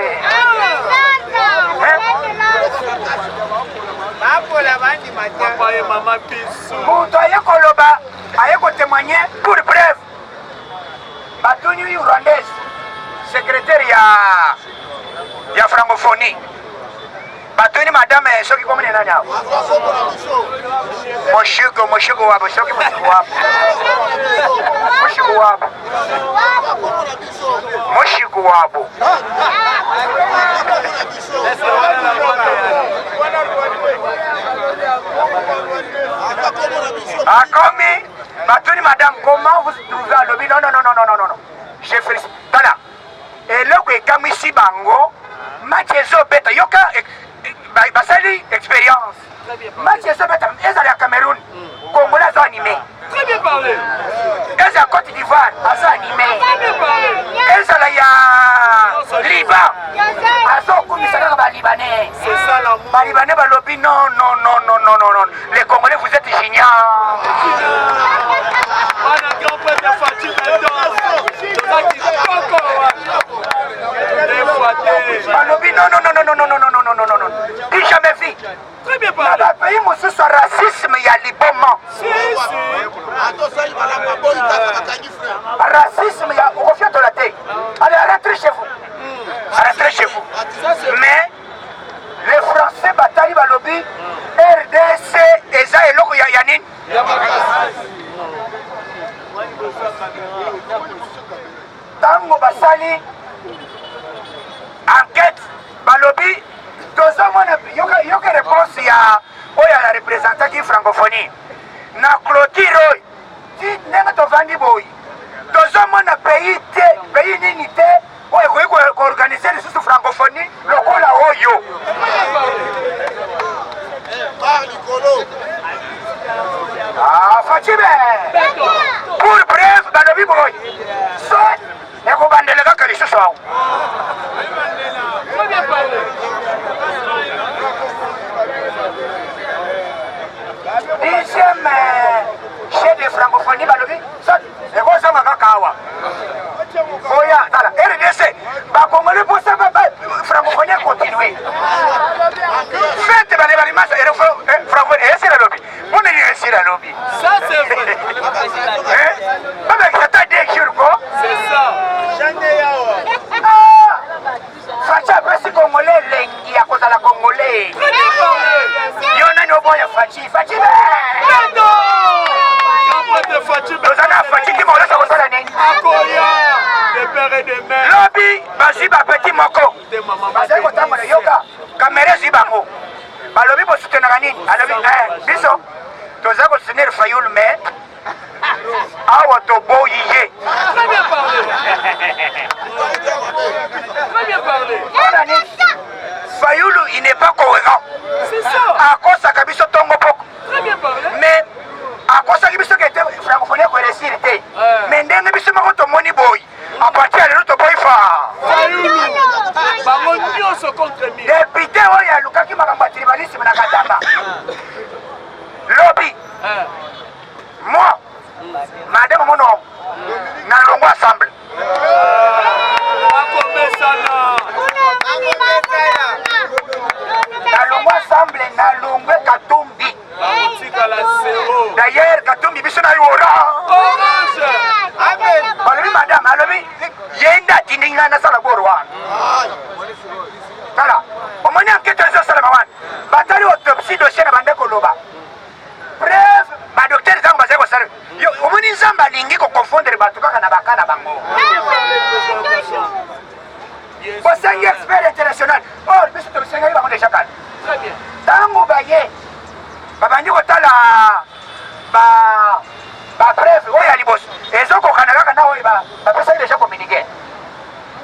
B: Papa et maman, bisous.
A: Moto aye koloba, aye kotémoigner pour preuve. Batuni Rwandaise, secrétaire ya francophonie, batuni madame soki komini nani awa, Moshiko, Moshiko wabo, soki Moshiko wabo, Moshiko wabo, Moshiko wabo.
B: Est-ce que wana na Rwanda ya
A: Akomi, batuni madame: comment vous trouvez? Alobi: non, non, non, non, non, non, non, je félicite. Tala eloko ekamwisi bango, match ezobeta, yoka, basali expérience.
B: Très bien parlé.
A: Match ezobeta, ezala ya Cameroun, Congolais azo animé.
B: Très bien parlé.
A: Eza ya Côte d'Ivoire, azo animé.
B: Très bien parlé.
A: Ezala ya Liban, azokumisa kaka Balibanais.
B: C'est ça l'amour.
A: Balibanais balobi: non, non, non, non, non, non, non, les Congolais, vous êtes génial.
B: Bana grand prêtre Fatshi Béton. Toza kitoko wana. Des fois te.
A: Balobi: non, non, non, non, non, non, non, non, non, non, non, non, du jamais vu.
B: Très bien
A: Na
B: parlé.
A: bapays mosusu ya racisme ya liboma,
B: Si, si.
A: racisme ya okofiatola te. Allez, rentrez chez vous, rentrez chez vous. Mais les Français batali, balobi RDC eza eloko ya nini.
B: Ya makasi.
A: Ntango basali enquête, balobi tozomona, yoka, yoka réponse ya oyo ya représentaki francophonie na clôture oyo. Ti ndenge tovandi boye, tozomona pays te, pays nini te oyo ekoki koorganiser lisusu francophonie lokola oyo.
B: Très bien parlé.
A: Ah, Fatshi pour preuve, balobi boye so ekobandela kaka lisusu awa.
B: Très bien parlé.
A: 10e chef de francophonie, balobi so ekozonga kaka awa. Oya tala RDC, Bakongoli mposa francophonie econtinue. Fête bale balimasa francophonie esila lobi. Mpona nini esila lobi?
B: Ça c'est vrai.
A: Babakisa ata 2 jours ko.
B: C'est ça.
A: Ah! Fatshi apesi Congolais elengi ya kozala Congolais.
B: Très bien parlé.
A: Yo nani oboya Fatshi? Fatshi be!
B: Béton. Grand prêtre Fatshi Béton.
A: Toza na Fatshi ti molasa kosala nini?
B: Akoya. De père et de mère.
A: Lobi bazwi bapeti moko
B: Te maman.
A: bazali kotambola, yoka, kamera ezwi bango, balobi: bosutenaka nini? Alobi: eh, biso toza kosoutenir Fayulu, mais awa toboyi ye.
B: Très bien parlé. Très bien parlé.
A: Mpona nini? Fayulu, il n'est pas cohérent.
B: C'est ça.
A: Akosaka biso ntongo poko.
B: Très bien parlé.
A: Mais akosaki biso ke te francophonie ekoréussir te. Mais ndenge biso moko tomoni boyi, à partir ya lelo toboyi fa
B: Fayulu. Bango nyonso contre mire.
A: Député oyo alukaki makambo ya tribalisme na Katanga lobi, moi, madame mono, nalongwa ensemble.
B: Bakomesana.
A: Nalongwa ensemble, nalongwe Katumbi.
B: Bakotikala zéro.
A: D'ailleurs Katumbi, biso na yo ora
B: Orange.
A: Balobi madame alobi ye nde atindi ngai nasala boro wana. Tala, omoni enquête ezosalama wana, batali autopsie, dossier na bande koloba preuve, badocteur ntango bazali kosala. Yo, omoni Nzambe alingi koconfondre. Bazoconfondre bato kaka na baka na bango. Bosengi expert international, or biso tosengaki bango deja kala. Ntango baye babandi kotala ba bapreuve oyo ya liboso ezokokana kaka na oyo bapesaki deja communiqué,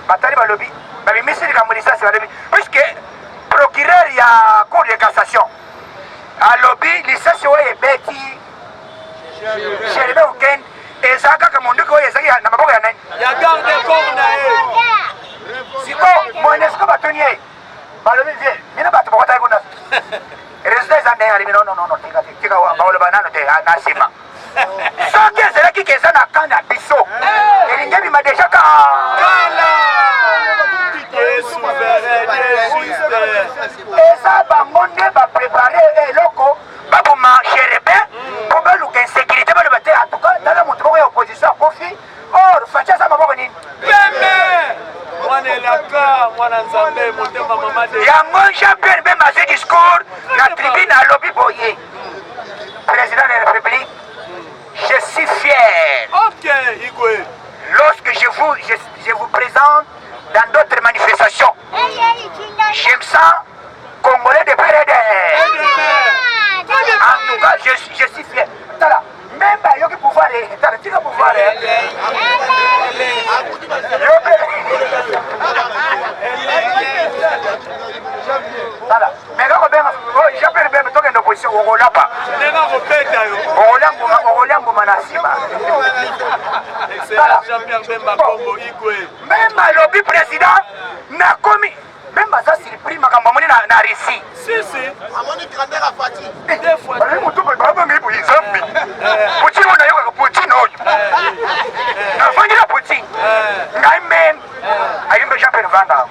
A: batali, balobi, babimisi likambo lisasi, balobi puisque procureur ya Cour de cassation alobi lisasi oyo ebeti Chérubin Okende eza kaka monduki oyo ezali na maboko ya nani?
B: Ya garde corps na ye.
A: Siko Monusco batuni ye, balobi: "Vie bino bato bokotaki kuna, résultat eza ndenge?" Alobi: "Non, non, non, tika te, tika, bakoloba nano te na nsima. Soki ezalaki ke eza na camp na biso, elingi ebima deja ka."
B: Dieu souverain, Dieu juste.
A: Eza bango nde baprépare eloko baboma Chérubin mpo baluka insécurité, baloba te en tout cas tala moto moko ya opposition akofi. Or Fatshi aza maboko nini?
B: Pembe, mwana elaka, mwana Nzambe, motema mama de.
A: Yango Jean Pierre Bemba azwi discours na tribune, alobi boye: "Président de la République, je suis fier
B: Ok, Igwe.
A: lorsque je vous présente dans d'autres manifestations, je me sens congolais de père et de. En tout cas, je suis fier." Tala, même bayoki pouvoir, tala, tika pouvoir yo mpe. Tala, meka kobenga Jean Pierre Bemba tokende opposition, okolapa.
B: Ndenge akobeta yo.
A: Okolia mbuma, okolia mbuma na nsima.
B: Excellence Jean-Pierre Bemba Kombo, Igwe.
A: Mbemba alobi: "Président, nakomi." Mbemba aza surpris makambo amoni na Russie.
B: Si, si.
C: Amoni grandeur ya Fatshi.
B: Deux fois.
A: Balobi motu babangai boye, Nzambe, Poutine oyo nayokaka, Poutine oyo navandi na Poutine, ngai meme ayimbe Jean Pierre vanda.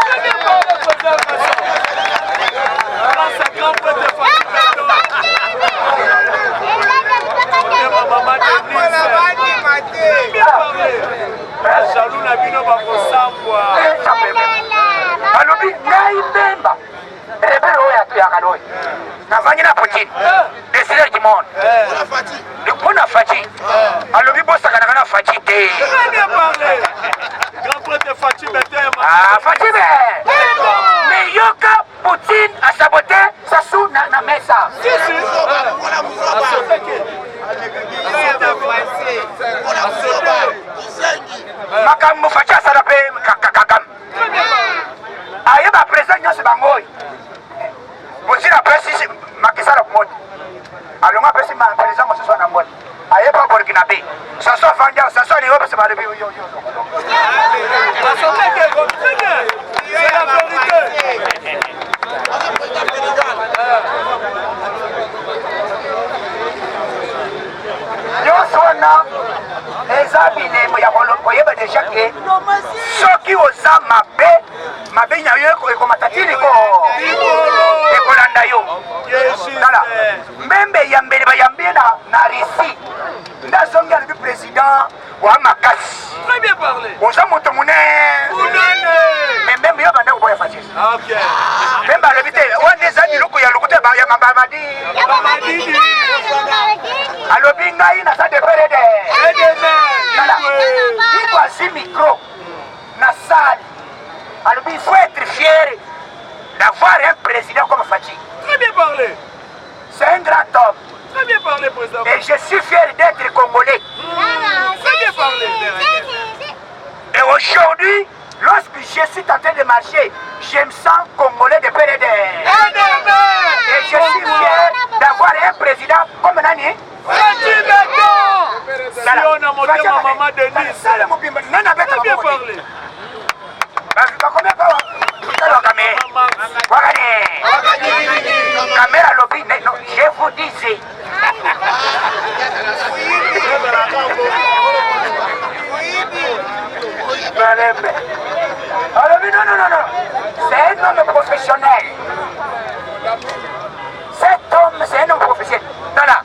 B: Très bien parlé, président Kasson. Grâce à grand prêtre Fatshi Béton. Motema mama Denise. Très bien parlé. Jaloux na bino bakosambwa.
A: Alobi: "Ngai Mbemba, rebelle oyo atoyaka oyo, navandi na Poutine, décideur du monde."
C: Mpona Fatshi.
A: Mpo na Fatshi, alobi bosakanaka na Fatshi te.
B: Très bien parlé. Grand prêtre Fatshi Béton.
A: Ah, Fatshi be, mais yoka, Poutine asabote Sassou na mesa.
B: Si, si.
C: Mpona buzoba.
B: Asoteke.
C: Mpona buzoba kisengi.
A: Makambo Fatshi asala mpe Kagame ayeba, président nyonso bango oyo Poutine apesi Macky Sall mbote, alongo apesi président mosusu wana mbote, ayeba Burkinabe Sassou afandi awa, Sassou alingi opesa, balobi yo, yo.
B: Asoteke. Très bien. C'est la vérité.
C: Wana président Sénégal.
A: Nyonso wana eza bilembo ya koyeba deja ke soki oza mabe, mabe na yo ekomata tiliko, ekolanda yo. Tala, mbembe yambeli bayambi ye na Russie nde azongi, alobi: "Président wa makasi."
B: Très bien parlé.
A: Oza moto monene.
B: Munene.
A: Mais mbembe yo banda koboya Fatshi. Mbembe alobi te wana eza biloko ya lokuta ya mabamadi.
B: Bamadidi.
A: Alobi: "Ngai naza de père de."
B: Et de mère.
A: Tala, iko azwi micro na salle, alobi: "Il faut être fier d'avoir un président comme Fatshi."
B: Très bien parlé.
A: "C'est un grand homme."
B: Très bien parlé, président.
A: "Et je suis fier d'être congolais."
B: Très bien parlé.
A: "Et aujourd'hui, lorsque je suis en train de marcher, je me sens congolais de père et de
B: Et de mère.
A: Et je suis fier d'avoir un président comme nani?"
B: Fatshi Béton. Siona motema mama Denise.
A: Sala mobimba nani abeta?
B: Très bien parlé.
A: Bakomi pa tala wakame wakani Kamerhe alobi: "Non, je vous disais." Malembe alobi: "Non, non, non, non, c'est un homme professionnel. Cet homme, c'est un homme professionnel." Tala,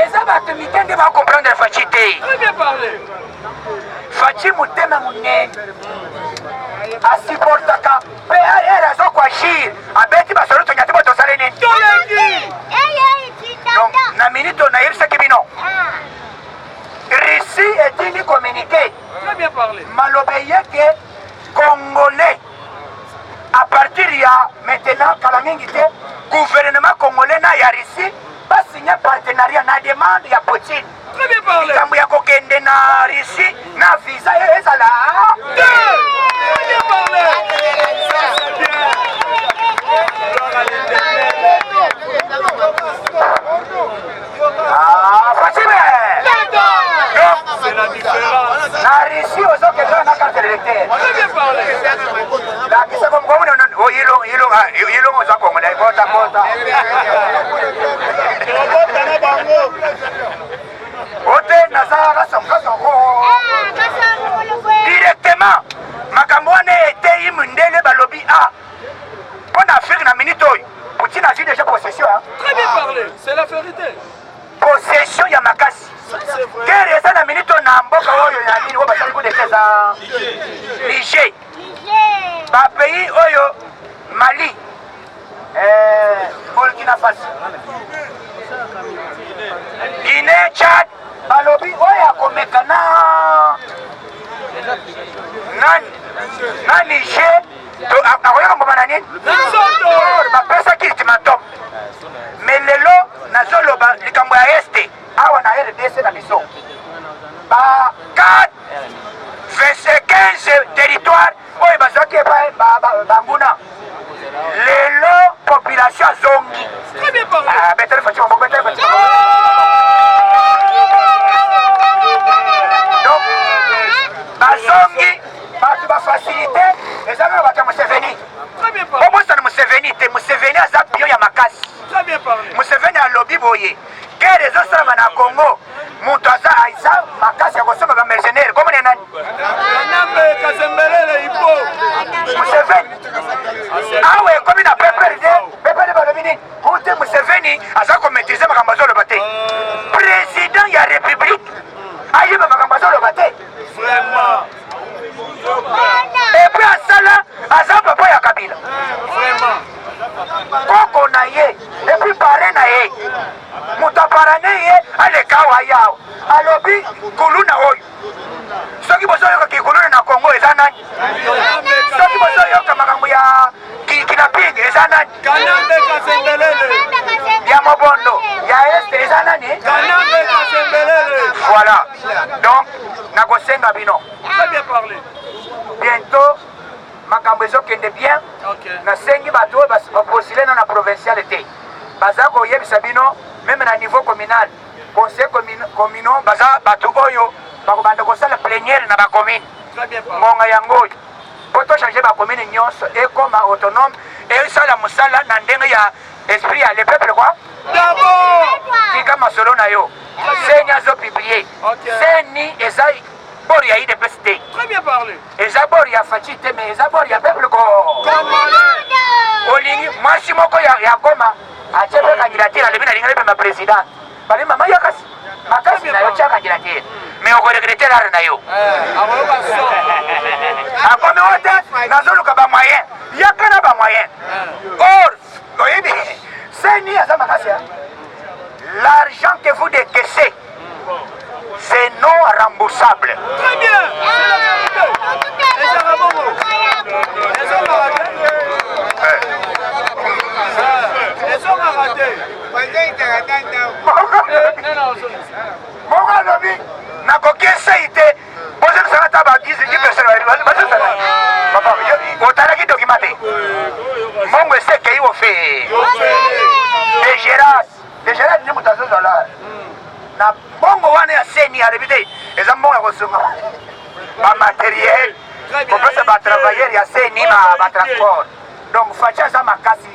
A: eza bato mike nde bacomprendre Fatshi te.
B: Très bien parlé.
A: Fatshi motema monene, asupportaka mpe ere aza koagir, abeti basolo, tonya te bo tosali nini?
B: Toleki.
A: Donc na minute oyo nayebisaki bino. Maloba eye ke congolais à partir ya maintenant kala mingi te gouvernement congolais na ya Russie basigne partenariat na demande ya Poutine. Likambo ya kokende na Russie na visa ezala Ah, Fatime
B: C'est la différence.
A: Na Russie ozokende na carte d'électeur. Lakisa comme comme non yilo yilo yilo oza congolais kota kota.
B: Kota na bango.
A: Ote naza kasongo kasongo. Directement makambo wana eteyi mindele balobi a mpo na Afrique na minute oyo Poutine azwi déjà possession.
B: Très bien parlé, c'est la vérité.
A: Possession ya makasi. Guerre eza na minute oyo na mboka oyo ya nini oyo basali coup d'etat eza Niger. Ba pays oyo Mali, eh, Burkina Faso, Guinée, Tchad, balobi oyo akomeka na na na Niger akoyaka mboma na nini? Bapesaki ultimatum. Mais lelo nazoloba likambo ya este awa na RDC na biso ba 4 15 territoire oyo bazwaki epai banguna lelo population azongi. Betele Fatshi maboko, betele Fatshi maboko. Donc bazongi bato bafacilité eza kaka bato ya Museveni. Obosana Museveni te, Museveni aza pion ya makasi. Museveni alobi boye guerre ezosalama na Congo, moto aza aza makasi ya kosomba ba mercenaires komona nani? Museveni. Awa ekomi na PPRD, PPRD balobi nini? Kute Museveni aza komaîtrise makambo azoloba te. Président ya République ayeba makambo azoloba te.
B: Vraiment.
A: Et puis asala aza papa ya Kabila.
B: Vraiment.
A: Koko na ye et puis parrain na ye. Moto aparane ye aleka awa ye awa. Alobi kuluna oyo. Soki bozoyoka kikuluna na Congo eza nani? Soki bozoyoka makambo ya kidnapping eza nani?
B: Kanambe Kasembelele.
A: Ya mobondo ya este eza nani?
B: Kanambe Kasembelele.
A: Voilà. Donc nakosenga bino.
B: Très bien parlé.
A: Bientôt makambo ezokende bien. Nasengi bato oyo bapostule na na provincial te. Baza koyebisa bino même na niveau communal. Conseil communal baza bato oyo bakobanda kosala plénière na ba commune. Ngonga yango oyo po to changer ba commune nyonso ekoma autonome esala mosala na ndenge ya esprit ya le peuple quoi.
B: D'abord
A: tika masolo na yo. Seni azo publier. Seni eza bord ya UDPS te.
B: Très bien parlé.
A: Eza bord ya Fatshi te mais eza bord ya peuple ko. Olingi mwasi moko ya, ya Goma atie mpe candidature alobi nalingi nabima président. Balobi mama yo kasi makasi na yo tia candidature mais okoregrete lare na yo. Akomi oyo te nazoluka ba moyen yaka na ba moyen. Or oyebi Seni aza makasi. L'argent que vous décaissez, c'est non remboursable.
B: Très bien. C'est la vérité.
A: Moko alobi nakoki esei te bozongisaka ata ba 10 personnes bazosala papa otalaki document te mbongo esi ekei ofe de Gerard nde moto azozala na mbongo wana ya seni alobi te eza mbongo ya kosunga bamateriel kopesa batravailleur ya seni batransport. Donc Fatshi aza makasi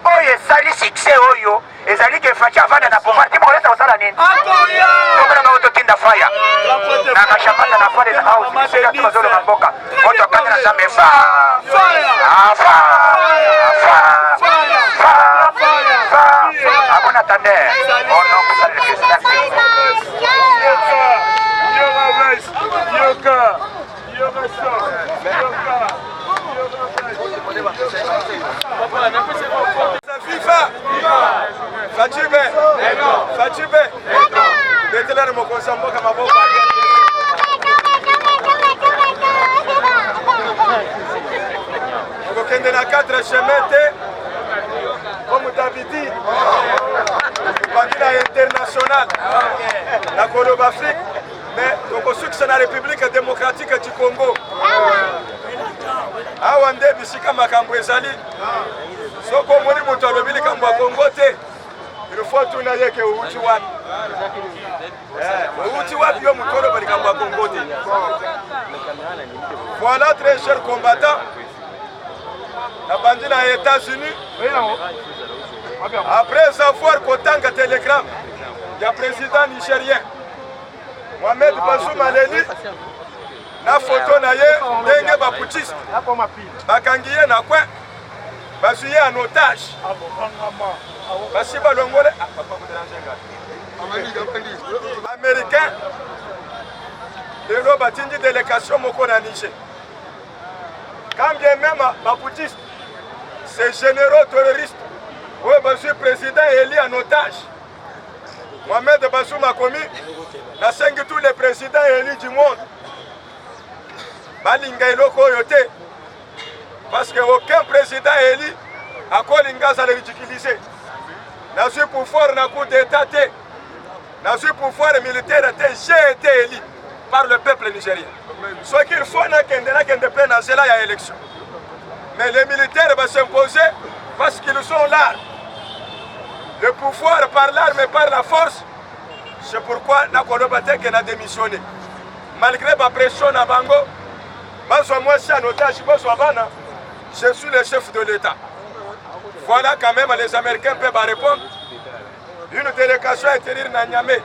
A: oyo esali succès oyo ezali ke Fatshi avanda na pouvoir ti mokolesa kosala nini? Tomelanga oyo totinda faya na kashamata na fale na house bisika to bazoloba mboka moto akati na nzambe fa fa fa fa fa à bon attendeur au nom de Jésus. Merci.
B: Yoka, Yoka, Yoka,
D: FIFA Fatshi be Fatshi be betelani mokonzi ya mboka maboko. Okokende na 4 chemin te comme d'habitude. Tobandi na international na koloba Afrique, mais tokosukisa na République démocratique du Congo. Awa nde bisika makambo ezali. Soki omoni moto alobi likambo ya Congo te, il faut tuna ye ke outi wapi. Outi wapi yo moto oloba likambo ya Congo te. Voilà, très cher combattant, nabandi na États-Unis après avoir kotanga télégramme ya président nigérien Mohamed Bazoum aleli na foto na ye ndenge baputschiste bakangi ye na coin, bazwi ye en otage, basi balongole américain. Lelo batindi délégation moko na Niger, quand bien même baputschistes, ces généraux terroristes oyo bazwi président élu en otage Mohamed Bazoum akomi: nasengi tous les présidents élus du monde balinga eloko oyo te, parce que aucun président élu akolinga azala ridiculisé. Nazwi pouvoir na coup d'état te, nazwi pouvoir militaire te, j'ai été élu par le peuple nigérien. Soki il faut nakende, nakende mpe na nzela ya élection, mais les militaires bas'imposer parce qu'ils sont là le pouvoir par l'arme et par la force. C'est pourquoi nakoloba te ke na démissionné malgré bapression na bango, bazwa mwasi en otage, bazwa bana, je suis le chef de l'État. Voilà, quand même les Américains peuvent répondre. Une délégation atterrir na Niamey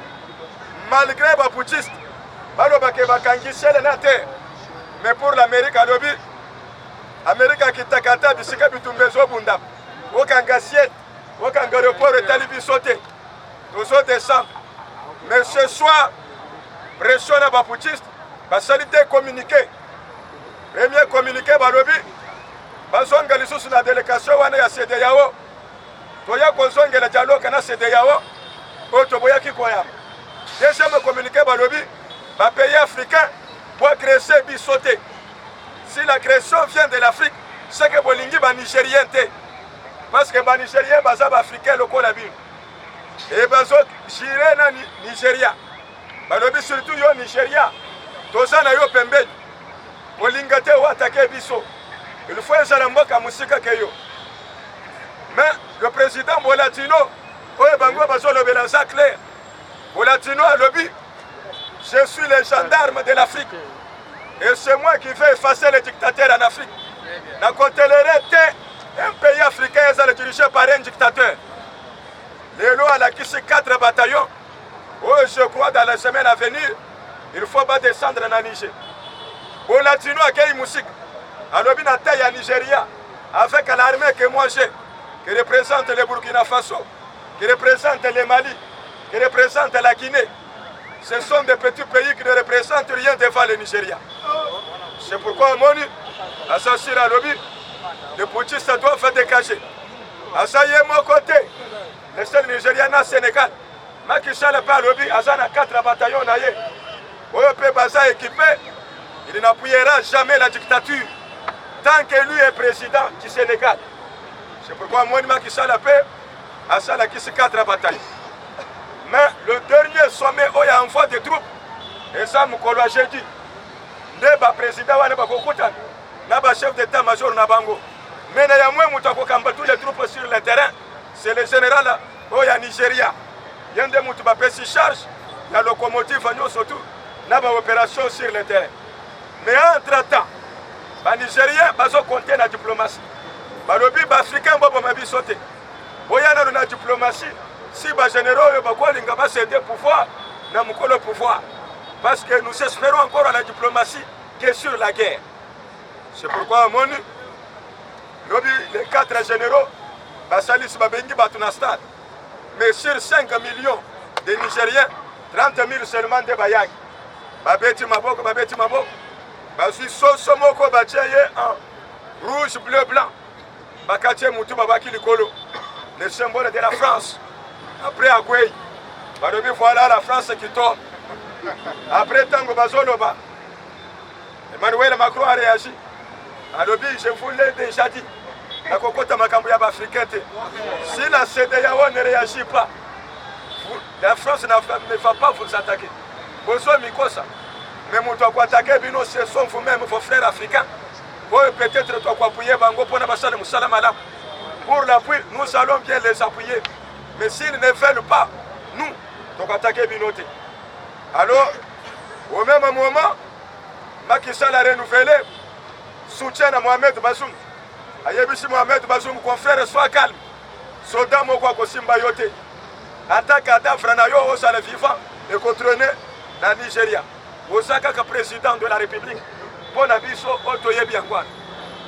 D: malgré baputschistes balobake bakangi ciel na te, mais pour l'Amérique, alobi Amérique akitaka ata bisika bitumba ezobunda, okanga ciel, okanga aéroport, etali biso te, tozodescendre. Mais ce soir, pression na baputschistes, basali te communiqué. Premier communiqué, balobi bazonga lisusu na délégation wana ya CEDEAO, toya kozongela dialogue na CEDEAO oyo toboyaki koyamba. Deuxième communiqué, balobi bapays africain boagresser biso te. Si l'agression vient de l'Afrique, c'est que bolingi banigérien te, parce que banigérien baza baafricain lokola bino e bazogire na Nigeria. Balobi surtout yo Nigeria, toza na yo pembeni, kolinga te oattaquer biso, il faut ezala mboka mosika ke yo. Mais le président Bola Tinubu oyo bango bazolobela aza clair. Bola Tinubu alobi: je suis le gendarme de l'Afrique et c'est moi qui vais effacer les dictateurs en Afrique. Nakotolérer te un pays africain ezala dirigé par un dictateur. Lelo alakisi 4 bataillons oyo, je crois, dans la semaine à venir, il faut badescendre na Niger. Bola Tinubu akei mosika, alobi na taille ya Nigeria, avec l'armée que moi j'ai, qui représente le Burkina Faso, qui représente le Mali, qui représente la Guinée, ce sont des petits pays qui ne représentent rien devant le Nigeria. C'est pourquoi omoni asasir, alobi les putschistes doivent dégager. Aza ye moko te, le seul Nigeria na Sénégal. Macky Sall mpe alobi aza na 4 bataillon na ye oyo mpe baza équipé. Il n'appuiera jamais la dictature tant que lui est président du Sénégal. C'est pourquoi moni Macky Sall mpe asalakisi 4 bataillon. Mais le dernier sommet oyo ya envoi de troupes eza mokolo ya jeudi, nde baprésident wana bakokutana na bachef d'état major na bango. Mais na ya mwe moto akokamba tous les troupes sur le terrain, c'est le général oyo ya Nigeria. Ye nde moto bapesi charge ya locomotive nyonso tu na baopération sur le terrain. Mais entre temps, banigérien bazocompter na diplomatie. Balobi baafricain boboma biso te, boya nano na diplomatie. Si bagénéraux oyo bakolinga bacéder pouvoir na mokolo pouvoir, parce que nous espérons encore à la diplomatie que sur la guerre. C'est pourquoi omoni lobi les quatre généraux basalisi, babengi bato na stade, mais sur 5 millions de Nigériens, 30 000 seulement nde bayaki. Babeti maboko, babeti maboko, bazwi soso moko, batie ye en rouge, bleu, blanc, bakati ye mutu, babaki likolo le symbole de la France. Après akwei, balobi voilà la France qui tombe. Après, ntango bazoloba, Emmanuel Macron a réagi. Alobi, je vous l'ai déjà dit, nakokota makambo ya baafricain te. Si la CEDEAO ne réagit pas, la France ne va pas vous attaquer. Bozo mikosa, mais moto akoatake bino, ce sont vous-même, vos frères africains, oyo peut-être tokoappuye bango mpona basala mosala malamu. Pour l'appui, nous allons bien les appuyer, mais s'ils ne veulent pas, nous tokoatake bino te. Alors, au même moment, Macky Sall a renouvelé soutien na Mohamed Bazoum. Ayebisi Mohamed Bazoum, confrère, sois calme, soldat moko akosimba yo te, ata cadavre na yo ozala vivant ekotrene na Nigeria. Oza kaka président de la République. Mpo na biso oyo toyebi yango wana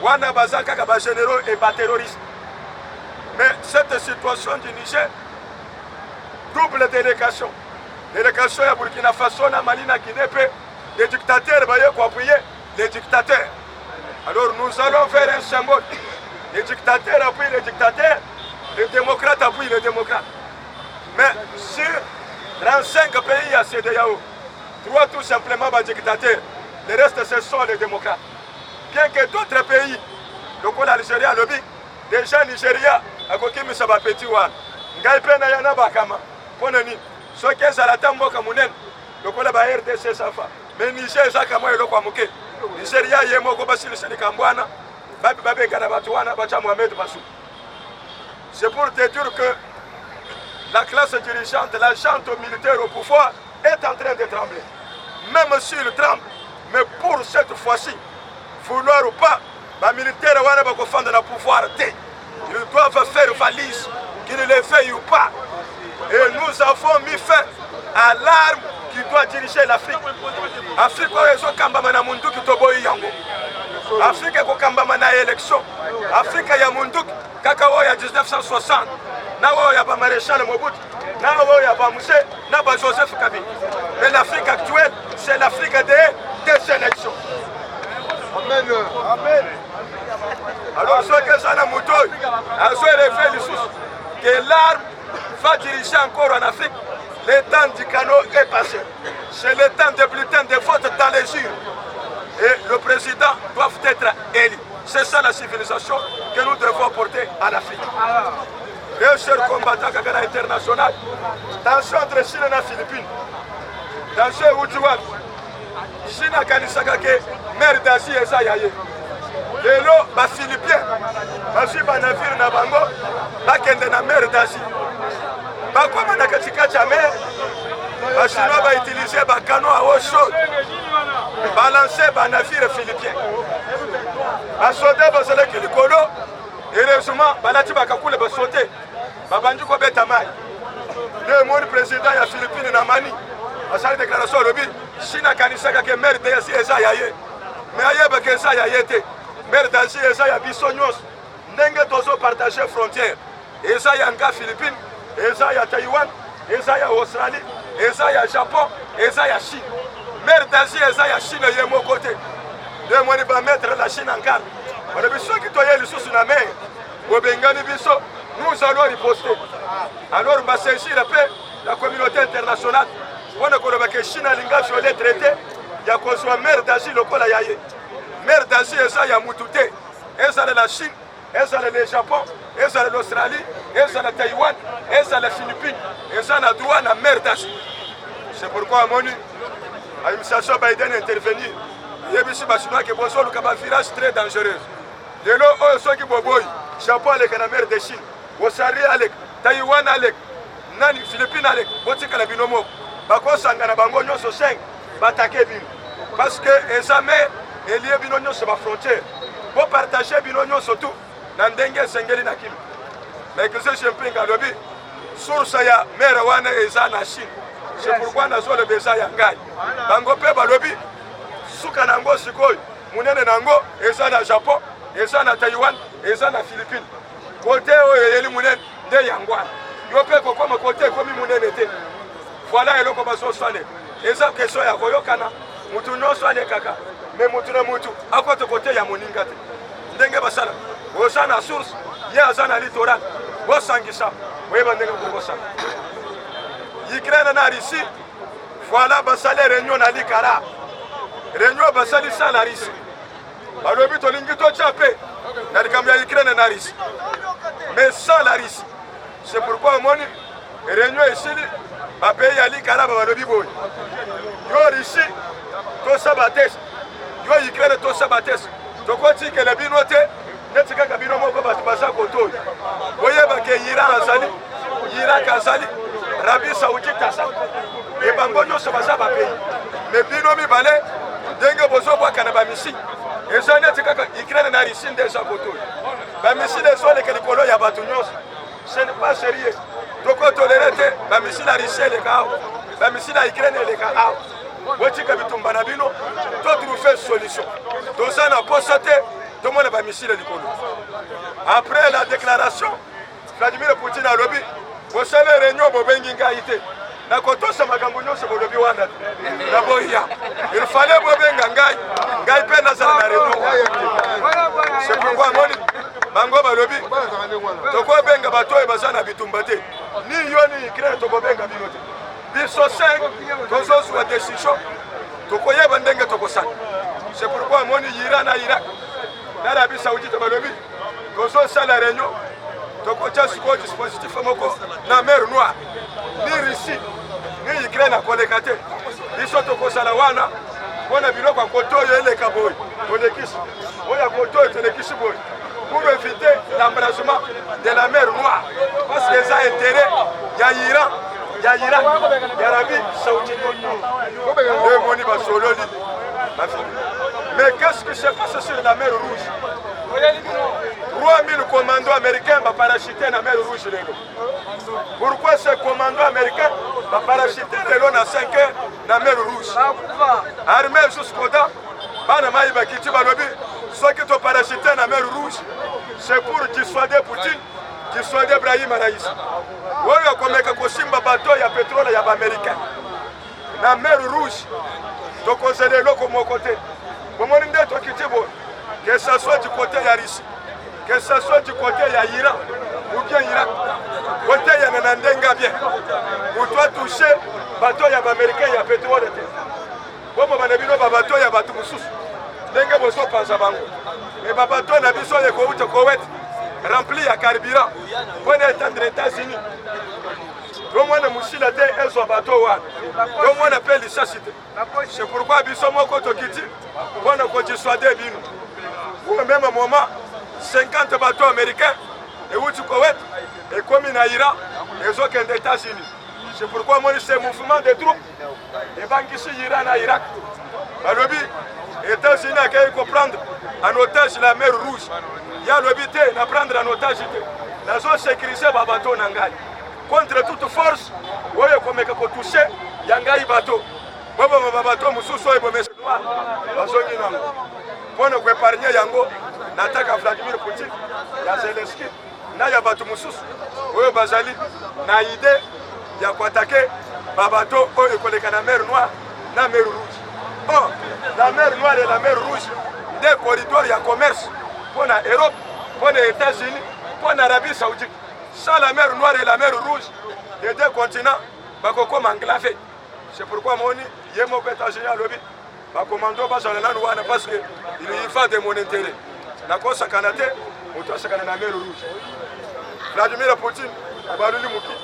D: wana baza kaka bagénéraux et baterroriste. Mais cette situation du Niger, double délégation, délégation ya Burkina Faso na Mali na Guinée mpe les dictateurs baye koappuyer les dictateurs. Alors nous allons faire un symbole: les dictateurs appuient les dictateurs, les démocrates appuient les démocrates. Mais sur 35 pays ya CEDEAO, trois tout simplement badictateurs, le reste, ce sont les démocrates. Bien que d'autres pays lokola Algérie alobi déjà Nigeria akokimisa bapeti wana, ngai mpe naya na bakama. Mpo na nini? Soki ezala ata mboka monene lokola ba RDC, ça va, mais Niger ezaka mwa eloko ya moke. Nigeria ye moko basilisa likambo wana, babengana bato wana, batya Mohamed Bazoum. C'est pour te dire que la classe dirigeante, la junte militaire au pouvoir est en train de trembler. Même s'il tremble, mais pour cette fois-ci, vouloir ou pas, bamilitaire wana bakofanda na pouvoir te. Ils doivent faire valise, qu'ils le veuillent ou pas. Et nous avons mis fin à l'arme qui doit diriger l'Afrique. Afrique oyo ezokambama na munduki, toboyi yango. Afrique ekokambama na élection. Afrique ya munduki kaka oyo ya 1960 na oyo ya bamaréchal Mobutu na oyo ya bamzee na bajoseph Kabila, mais l'Afrique actuelle, c'est l'Afrique des élections.
C: Amen. Amen.
D: Alors soki eza na moto oyo azo lisusu que l'arme va diriger encore en Afrique, le temps du canot est passé. C'est le temps des bulletins de vote dans les urnes et le président doit être élu. C'est ça la civilisation que nous devons porter à l'Afrique. Les chers combattants kaka international, tension entre Chine na Philippines. Tension euti wapi? Chine akanisaka ke mer d'Asie eza ya ye. Lelo baphilippien bazwi banavire na bango, bakende na mer d'Asie, bakoma na katikati ya mer, bachinois bautilize bacanon à eau chaude, balance banavire philippien. Basoda bazalaki likolo, heureusement balati bakakule, basote, babandi kobeta mai. Nde emoni président ya Philippine na mani asali déclaration, alobi Chine akanisaka ke mer d'Asie eza ya ye, mais ayebaka eza ya ye te. Mer d'Asie eza ya biso nyonso, ndenge tozopartage frontière. Eza ya nga Philippine, eza ya Taiwan, eza ya Australie, eza ya Japon, eza ya Chine. Mer d'Asie eza ya Chine ye moko te. Nde moni bamettre la Chine en garde, balobi soki toye lisusu na mer, bobengani biso, nous allons riposter. Alors basaisir mpe la communauté internationale mpona koloba ke Chine alinga viole traité ya kozwa mer d'Asie lokola ya ye. Mer d'Asie eza ya mutu te, ezala la Chine, ezala le Japon, ezala l'Australie, ezala Taïwan, ezala Philippine, eza na droit na mer d'Asie. C'est pourquoi amoni administration Biden intervenir, yebisi bachinois ke bozoluka bavirage très dangereuse. Lelo oyo soki boboyi, Japon aleka na mer de Chine, Australie aleka, Taïwan aleka, nani, Philippine aleka, botikala bino moko. Bakosangana bango nyonso 5, batake bino, parce que eza mer elie bino nyonso bafrontière, bopartage bino nyonso tu na ndenge esengeli na kilo. Mais Xi Jinping alobi source ya mer wana eza na Chine, c'est pourquoi nazoloba eza ya ngai. Bango mpe balobi suka na yango sikoyo monene na yango eza na Japon, eza na Taiwan, eza na Philippine. Kote oyo eyeli monene nde yango wana, yo mpe kokoma kote ekomi monene te. Voilà eloko bazoswane. Eza question ya koyokana, mutu nyonso alekaka, mais mutu na mutu akote kote ya moninga te. Ndenge basala, oza na source, ye aza na littoral, bosangisa, boyeba ndenge kokosala. Ukraine na Russie, voilà, basali réunion na likala, réunion basali sans la Russie. Balobi tolingi totya mpe na likambo ya Ukraine na Russie, mais sans la Russie. C'est pourquoi omoni réunion esili, bapays ya Ligue arabe balobi boye, yo Russie tosaba te, yo Ukraine tosaba te, tokotikela bino te neti kaka bino moko bato baza kotoyo. Boyeba ke Iran azali, Irak azali, Arabie Saoudite azali, e bango nyonso baza bapays, me bino mibale ndenge bozobwaka na bamisi eza neti kaka Ukraine na Russie nde eza kotoyo, bamisile ezoleka likolo ya bato nyonso. Ce n'est pas sérieux. Tokotolere te bamisile ya Russie eleka awa, bamisile ya Ukraine eleka awa. Botika bitumba na bino, to trouver solution. Toza na posa te tomona bamisile likolo. Après la déclaration, Vladimir Poutine alobi bosali réunion, bobengi ngai te, nakotosa makambo nyonso bolobi wana te, naboya. Il fallait bobenga ngai, ngai mpe nazala na réunion wana. C'est pourquoi amoni bango balobi tokobenga bato oyo baza na bitumba te, ni yo ni Ukraine, tokobenga bino te. Biso 5 tozozwa décision, tokoyeba ndenge tokosala. C'est pourquoi amoni Iran na Irak na Arabie Saoudite balobi tozosala réunion, tokotya sikoyo dispositif moko na mer Noire, ni Russie ni Ukraine akoleka te. Biso tokozala wana mpona biloko ya koto oyo eleka boye, tolekisi oyo ya koto oyo, tolekisi boye, pour éviter l'embrasement de la mer Noire, parce que eza intérêt ya Iran, ya Irak, ya Arabie Saoudite. Nde moni basololi bafini. Mais qu'est-ce qui se passe sur la mer Rouge? 3000 commandos américains baparachuté na mer Rouge lelo. Pourquoi ces commandos américains baparachuté lelo na 5 heures na mer Rouge, armé jusqu'aux dents? Bana mai bakiti, balobi soki toparachuté na mer Rouge, c'est pour dissuader Poutine, dissuader Ibrahim Raisi oyo akomeka kosimba bato ya pétrole ya baaméricain na mer Rouge. Tokozela eloko moko te. Bomoni nde tokiti boye, que ça soit du côté ya Russie, que ça soit du côté ya Iran ou bien Irak, koteyana na ndenge bien, moto atouche bato ya baaméricain ya pétrole te. Bomoma na bino babato ya bato mosusu ndenge bozopanza bango, me babato na biso oyo ekouta Kowet rempli ya carburant mpona etendre États-Unis, tomona mosila te ezwa bato wana, tomona mpe lisasi te. C'est pourquoi biso moko tokiti mpona kodissuader bino. Au même moment, 50 bateau américain euti Kowet, ekomi na Iran, ezokende États-Unis. C'est pourquoi moni ce mouvement de troupes ebangisi Iran na Irak. Balobi États-Unis akei koprendre en otage la mer Rouge. Ye alobi te, na prendre en otage te, nazosécuriser babato na ngai contre toute force oyo ekomeka kotouche ya ngai bato. Boboma babato mosusu oyo bomesa, bazongi nango mpona koépargner yango na attaque Vladimir Poutine, ya Zelenski na ya bato mosusu oyo bazali na idée ya koattaquer babato oyo ekoleka na mer Noire na mer Rouge. Or la mer Noire et la mer Rouge nde corridor ya commerce mpo na Europe, mpo na États-Unis, mpo na Arabie Saoudite. Sans la mer Noire et la mer Rouge, les deux continents bakokoma enclavé. C'est pourquoi moni ye moko États-Unis alobi bakomando bazala nanu wana, parce que il y va de mon intérêt. Nakosakana te, moto asakana na mer Rouge. Vladimir Poutine abaluli moki,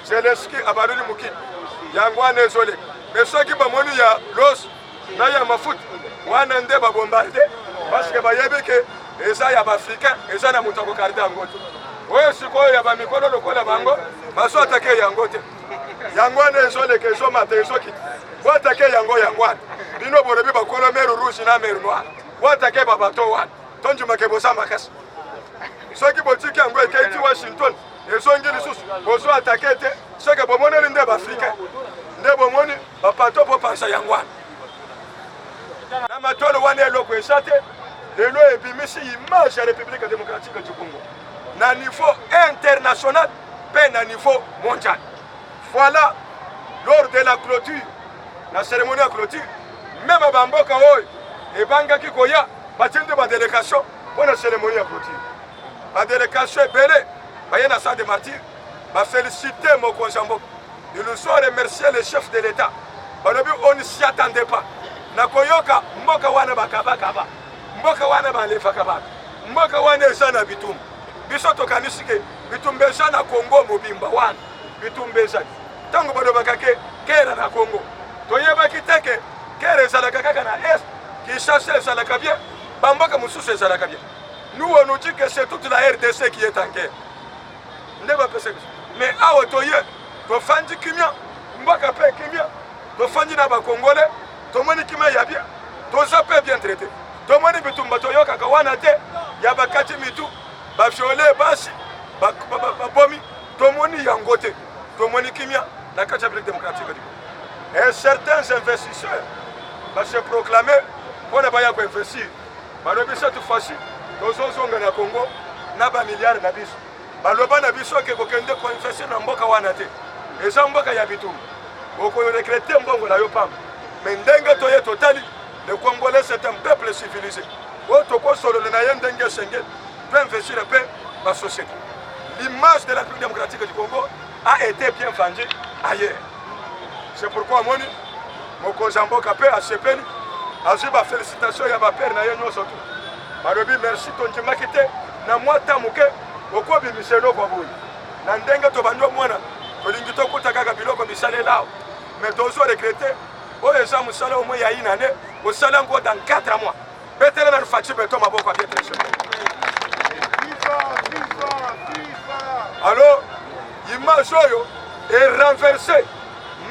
D: Zelenski abaluli moki, yango wana ezoleka. Mais soki bamoni ya los na ya mafuta wana nde babombarde, parce que bayebi ke eza ya baafricain, eza na moto akogarder yango te. Oyo sikoyo ya bamikolo lokola bango bazo attaquer yango te. Yango wana ezoleka, ezomata, ezokita. Boattaquer yango, yango wana bino bolobi bakolo mer Rouge na mer Noire, boattaquer babato wana, tondimake boza makasi. Soki botiki yango ekei ti Washington, ezongi lisusu, bozo attaquer te, soki bomoneli nde baafricain nde bomoni bapato bopanza yango wana na matolo wana, eloko eza te. Lelo ebimisi image ya République démocratique du Congo na niveau international mpe na niveau mondial. Voilà, lors de la clôture, na cérémonie ya clôture, même bamboka oyo ebangaki koya batindi badélégation mpo na cérémonie ya clôture. Badélégation ebele baye na salle de martyr, bafélicité mokonzi ya mboka. Ils nous ont remercié, le chef de l'État. Balobi on ne s'y attendait pas na koyoka mboka wana bakabakaba. Mboka wana balevaka bato, mboka wana eza na bitumba. Biso tokanisi ke bitumba eza na Congo mobimba, wana bitumba ezali. Ntango balobaka ke kera na Congo, toyebaki te ke kera ezalaka kaka na est, Kinshasa ezalaka bien, bamboka mosusu ezalaka bien. Nous on nous dit que c'est toute la RDC qui est en guerre. Nde bapesa biso. Mais awa toye, tofandi kimia, mboka mpe kimia, tofandi na bakongole, tomoni kimia ya bien, toza mpe bien traité. Tomoni bitumba toyokaka wana te ya bakati mitu, baviole basi, babomi, tomoni yango te. Tomoni kimia na kati ya République démocratique du Congo. Et certains investisseurs ba se proclamer mpona baya koinvestir, balobi cette fois-ci tozozonga na Congo na ba milliards na biso. Baloba na biso ke kokende koinvestir na mboka wana te, eza mboka ya bitumba, okoregrete mbongo na yo pamba. Mais ndenge toye totali, le Congolais c'est un peuple civilisé oyo tokosolola na ye ndenge esengeli, to investir mpe ba société. L'image de la République démocratique du Congo a été bien vendue ailleurs. C'est pourquoi amoni mokonzi ya mboka mpe asepeli, azwi ba félicitation ya ba père na ye nyonso tu. Balobi merci, tondimaki te na mwa ta moke okobimisa eloko ya boye. Na ndenge tobandi omwana, tolingi tokuta kaka biloko bisalela awa, mais tozo regrete. Oyo eza mosala omwe ya une année, osala yango dans 4 mois. Betela na Fatshi Beton maboko ya bien très cher. Alors, image oyo est renversée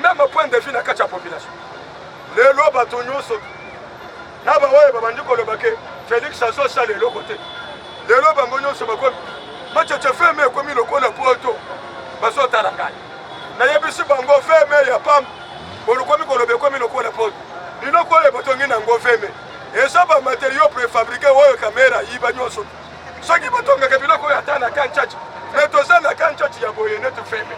D: même point de vue na kati ya population. Lelo bato nyonso na baoyo babandi koloba ke Félix azosala eloko te, lelo bango nyonso bakomi machacha feme ekomi lokola poto, bazotala ngai. Nayebisi bango feme ya pamba, bolokomi koloba ekomi lokola poto. Biloko oyo batongi nango feme eza ba matériaux préfabriqué oyo kamera yiba nyonso. Soki batongaka biloko oyo ata na kanchachi, mais toza na kanchachi ya boye netu feme,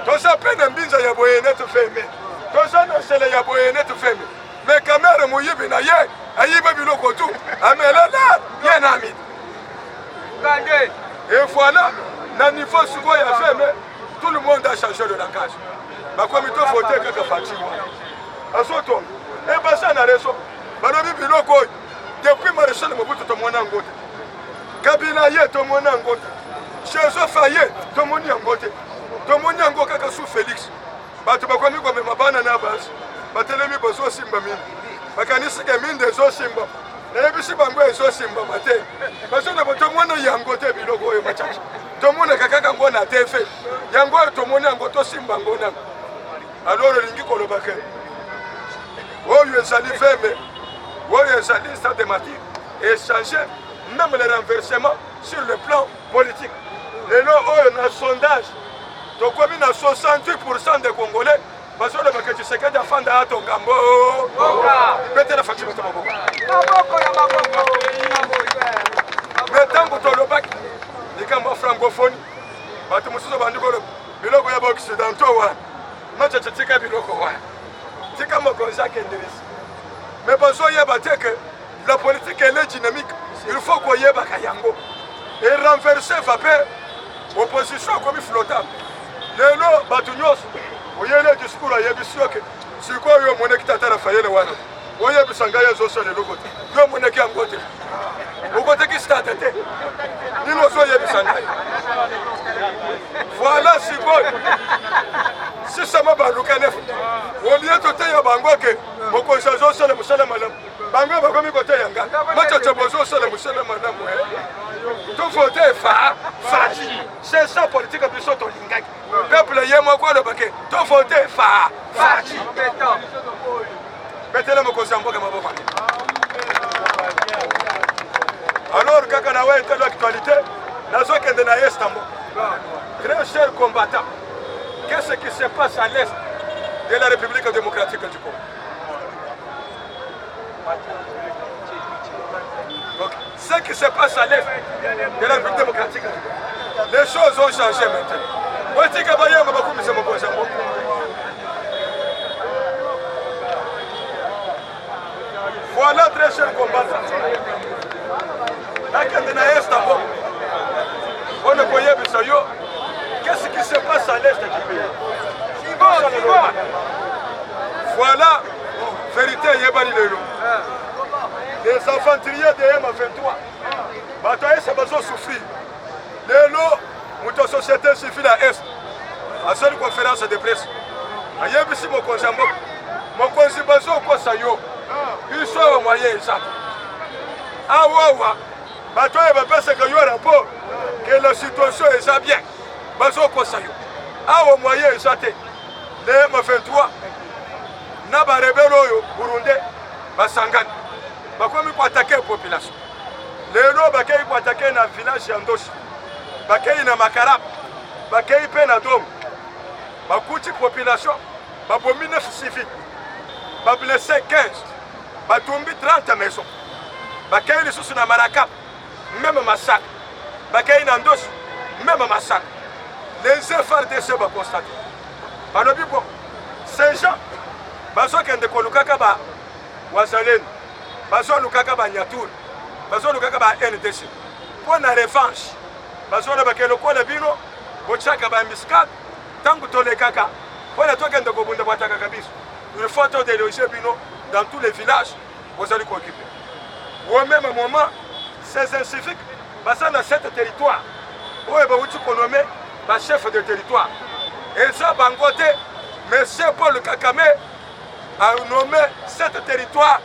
D: toza pe na mbinza ya boye netu feme, toza na sele ya boye netu feme. Mais kamera moyibi na ye ayiba biloko tu amelela ye na midi. Et voilà, na niveau sikoyo ya feme, tout le monde a changé de langage. Bakomi to voter kaka Fatshi wana azotonga e baza na raison. Balobi biloko oyo depuis Maréchal Mobutu tomona yango te, Kabila ye tomona yango te, Joseph aye tomoni yango te, tomoni yango kaka sous Félix. Bato bakomi komema bana na basi batelemi bazosimba mingi, bakanisi ke mingi ezosimba. Nayebisi bango ezosimbama te, bazoloba tomona yango te. Biloko oyo machacha tomonaka kaka yango na TV, yango oyo tomoni yango tosimba yango nano. Alors olingi koloba ke oyo ezali veme, oyo ezali stade de martyr, échanger même le renversement sur le plan politique. Lelo oyo na sondage tokomi na 68% des Congolais bazolobaka Tshisekedi afanda atonga mboka. Betela Fatshi bato maboko. Mais ntango tolobaki likambo ya francophonie, bato mosusu bandi koloba biloko ya baoccidentaux wana, machacha tika biloko wana, tika mokonzi akendelesi. Mais bazoyeba te ke la politique elle est dynamique, il faut koyebaka yango et renverser vapeur. Opposition akomi flottable. Lelo bato nyonso oyeli discours ayebisi yo ke sikoyo yo omonaki tata Rafael wana oyebisa ngai azosala eloko te, yo omonaki yango te, okotaki stade te, nini ozoyebisa ngai? Voilà sikoyo sisama baluka nef olie toteya bango ke mokonzi azosala mosala malamu, bango bakomi koteya nga machacha bozosala mosala malamu, tovote fa Fatshi. C'est ça politique biso tolingaki. Peuple ye moko alobake tovote fa Fatshi. Betela mokonzi ya mboka maboko. Alors kaka na waye talo actualité, nazokende na est mboka. Très cher combattant, qu'est-ce qui se passe à l'est de la République démocratique du Congo? Donc, ce qui se passe à l'est de la République démocratique du Congo, les choses ont changé maintenant. Botika bayamba bakumisa mokonzi ya mboka. Voilà très cher combattant. Nakende na est mboka mpona koyebisa yo qu'est-ce qui se passe à l'est du pays. Voilà vérité eyebani lelo. Les aventuriers de M23, bato ya Est bazosouffrir lelo. Moto ya société civile ya Est asali conférence de presse, ayebisi mokonzi ya mboka: mokonzi, bazokosa yo, biso awa moyen eza te. Awawa bato oyo bapesaka yo rapport que la situation eza bien, bazokosa yo. Awa moyen eza te. Le M23 na barebelles oyo burundais basangani, bakomi koattaquer population. Lelo bakei koattaquer na village ya Ndoshi, bakei na Makarab, bakei mpe na Dome, bakuti population, babomi 9 civil, bablessé 15, batumbi 30 maison. Bakei lisusu na Marakap, même massacre. Bakei na Ndoshi, même massacre. Les FARDC baconstater, balobi: bon, ces gens bazokende kolukaka ba wazalendo, bazolukaka banyatura, bazolukaka ba NDC mpo na revanche. Bazolobaka lokola bino botiaka baembuscade ntango tolekaka mpona tokende kobunda, bwatakaka biso. Il faut todéloger bino dans tous les villages bozali kooccuper. Au même moment, ces inciviques baza na sept territoire oyo bauti konommer bachef de territoire. Eza bango te, monsieur Paul Kagame a nommé sept territoire,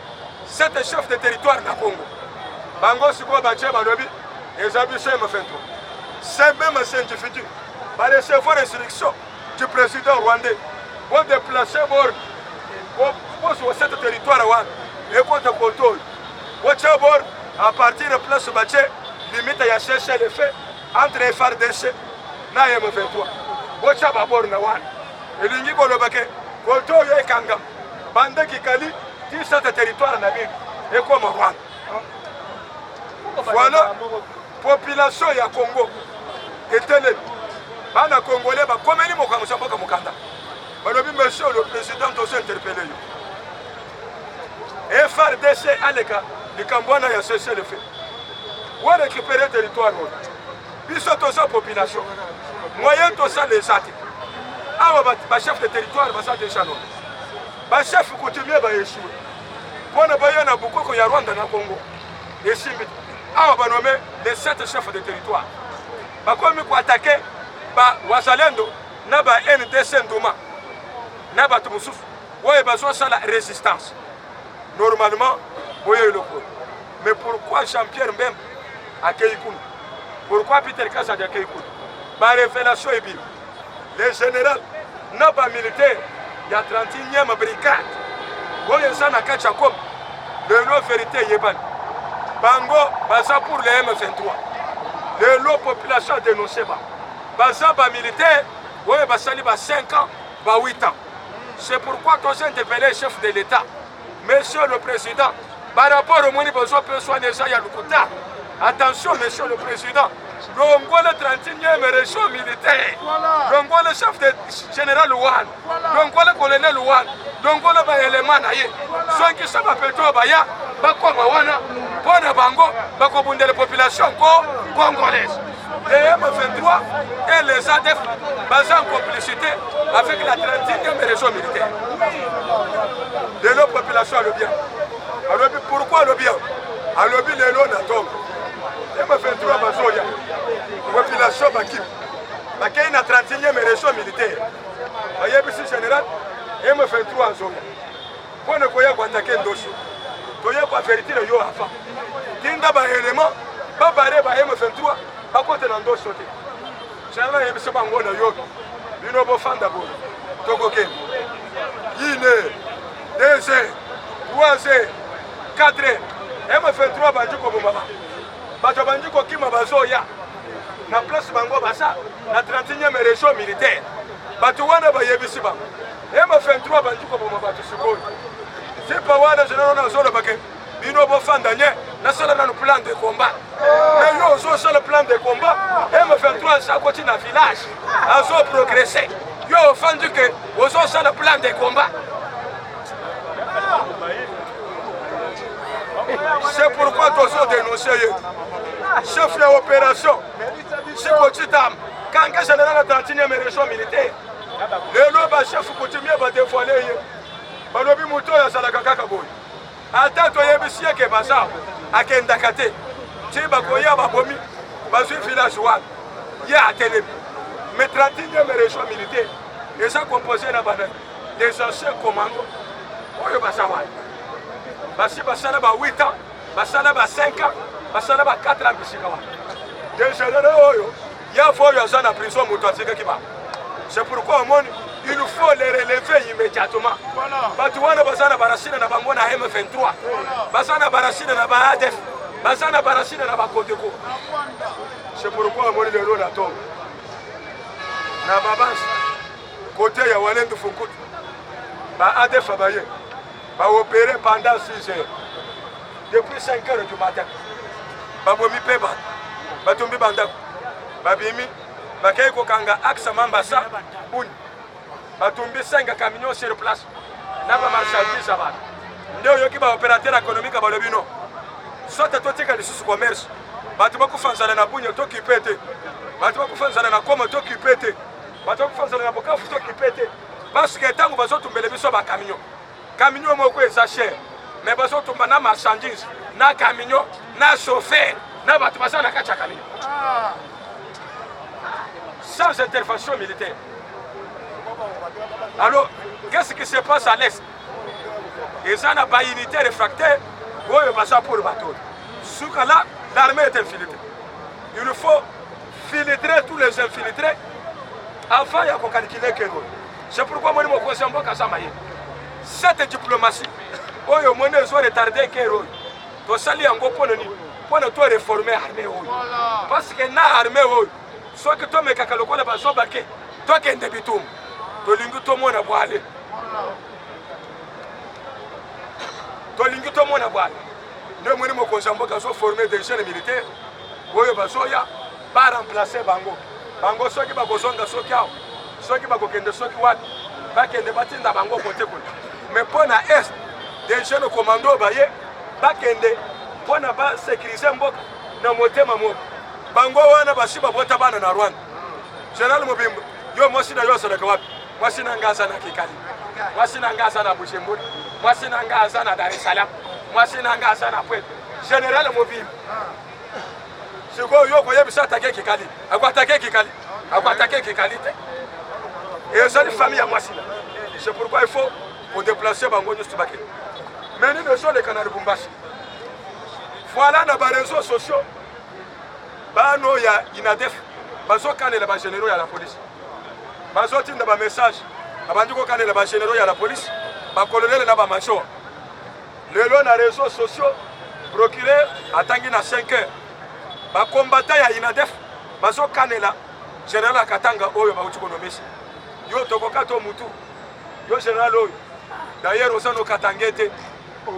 D: sept chefs de territoire na Congo. Bango sikoyo batie, balobi eza biso M23. Ces mêmes individus barecevoir instruction du président rwandais: bodéplacer borne, bozwa sept territoire wana ekota koto oyo, botia borne à partir de place batie limite ya cessez-le-feu entre FARDC na M23, botia baborne wana. Elingi koloba ke koto oyo ekangama bandeki kali ti sept territoire na bino ekoma Rwanda. Voilà, population ya Congo etelemi. Bana congolais bakomeli mokonzi ya mboka mokanda, balobi: monsieur le président, tozo interpeller yo, FARDC aleka likambo wana ya cessez-le-feu, orécupérer territoire oyo. Biso toza population, moyen tosala eza te. Awa bachef de territoire baza déjà nommé, bachef coutumier baéchoué mpona baya na bokoko ya Rwanda na Congo, esimbi te. Awa banommer les sept chefs de territoire, bakomi koattaquer bawazalendo na ba NDC nduma na bato mosusu oyo bazosala résistance. Normalement boyo eloko oyo. Mais pourquoi Jean Pierre Bemba akei kuna? Pourquoi Peter Kazadi akei kuna? Barévélation ebimi: le général na bamilitaire ya 31e brigade oyo eza na kati ya Goma, lelo vérité eyebani, bango baza pour le M23. Lelo population adénonce bango, baza bamilitaire oyo basali ba 5 ans, ba 8 ans. C'est pourquoi toza interpellé chef de l'État: monsieur le président, barapport omoni bazopeswa eza ya lokuta. Attention, monsieur le président, longola 31e région militaire, longola chef de général wana, longola colonel wana, longola baelema na ye, songisa bapeto oyo baya bakoma wana mpo na bango bakobundela population ko congolaise. Les M23 et les ADF baza en complicité avec la 31e région militaire. Lelo population alobi yango. Alobi pourquoi? Alobi yango, alobi lelo na ntongo M23 bazoya, population bakimi, bakei na 31e région militaire, bayebisi général: M23 azoya mpona koya koattaquer Ndoshi, toye koavertir yo avant, tinda baélément babarrer ba M23 bakota na Ndosho te. Général ayebisi bango: na yoki bino, bofanda boye, tokokende 1 heure, 2 heures, 3 heures, 4 heures, M23 bandi koboma bato, bandi kokima, bazoya na place bango baza na 31e région militaire. Bato wana bayebisi bango M23 bandi koboma bato. Sikoyo zipa wana, général azoloba ke bino bofanda nye, nasala nanu plan de combat. Mais yo ozosala plan de combat, M23 aza koti na village, azoprogresser, yo ofandi ke ozosala plan de combat. C'est pourquoi tozodénonce ye, chef ya opération sikotitam kanga général ya 31e région militaire. Lelo bachef coutumier badévoiler ye, balobi moto oyo azalaka kaka boye, ata toyebisi ye ke baza Akendaka te. Ti bakoya babomi bazwi village wana. Ye atelemi. Mais 31e région militaire eza composé na bana des anciens commandos oyo baza wana. Basi basala ba 8 ans, basala ba 5 ans, basala ba 4 ans bisika wana. Des généraux oyo ya oyo aza na prison moto atikaki bango. C'est pourquoi omoni il faut les relever immédiatement. Bato wana baza na barasine na bango na M23, baza na barasine na ba ADF, baza na barasine na ba Codeco. C'est pourquoi omoni lelo na tongo na babanse kote ya Walendu Funkutu ba ADF baye ba opérer pendant 6 heures depuis 5 heures du matin, babomi mpe bato, batumbi bandako, babimi bakei kokanga axe Mambasa Buni, batumbi 5 camions sur place na ba marchandise ya bato. Nde oyoki ba opérateur économique balobi no sote totika lisusu commerce, bato bakufa nzala na Bunia tokipe te, bato bakufa nzala na Koma tokipe te, bato bakufa nzala na Bukavu tokipe te, parce que ntango bazotumbela biso ba camion, camion moko eza cher, mais bazotumba na marchandise na camion na chauffeur na bato baza na kati ya camion sans intervention militaire. Alors, qu'est-ce qui se passe à l'est? Eza na ba unité réfractaire oyo baza pour bato. Suka là, l'armée est infiltrée. Il faut filtrer tous les infiltrés avant ya kokalkile kero. C'est pourquoi moni mokonzi ya mboka aza mayele. Cette diplomatie oyo moni ezo retarder kero, tosali yango mpo na nini? Mpo na to réformer armée oyo, parce que na armée oyo soki tomekaka lokola bazoba ke tokende bitumba, tolingi tomona bwale, tolingi tomona bwale. Nde moni mokonzi ya mboka azoforme des jeunes militaires oyo bazoya baremplace bango. Bango soki bakozonga soki awa, soki bakokende soki wapi, bakende batinda bango kote kuna. Mais mpo na est, des jeunes commando baye bakende mpo na basécurise mboka na motema moko. Bango wana basi babota bana na Rwanda. Général mobimba, yo mwasi na yo azalaka wapi? Mwasi na nga aza na Kigali, mwasi na nga aza na Bujumbura, mwasi na nga aza na Dar es Salaam, mwasi na nga aza na Pwete. Général mobimba, sikoyo yo koyebisa atake Kigali, akoatake Kigali, akoatake Kigali te, ezali famille ya mwasi na. C'est pourquoi il faut kodéplacer bango nyonso bakende. Mais nini ezoleka na Lubumbashi? Voilà, na bareseaux sociaux bano ya INADEF bazokanela bagénéraux ya la police, bazotinda bamessage, babandi kokanela bagénéraux ya la police, bacolonel na bamajor. Lelo na réseaux sociaux, procureur atangi na 5 heures, bakombata ya INADEF bazokanela général ya Katanga oyo bauti konomesi yo, tokoka to mutu yo général oyo, d'ailleurs oza no Katanga te,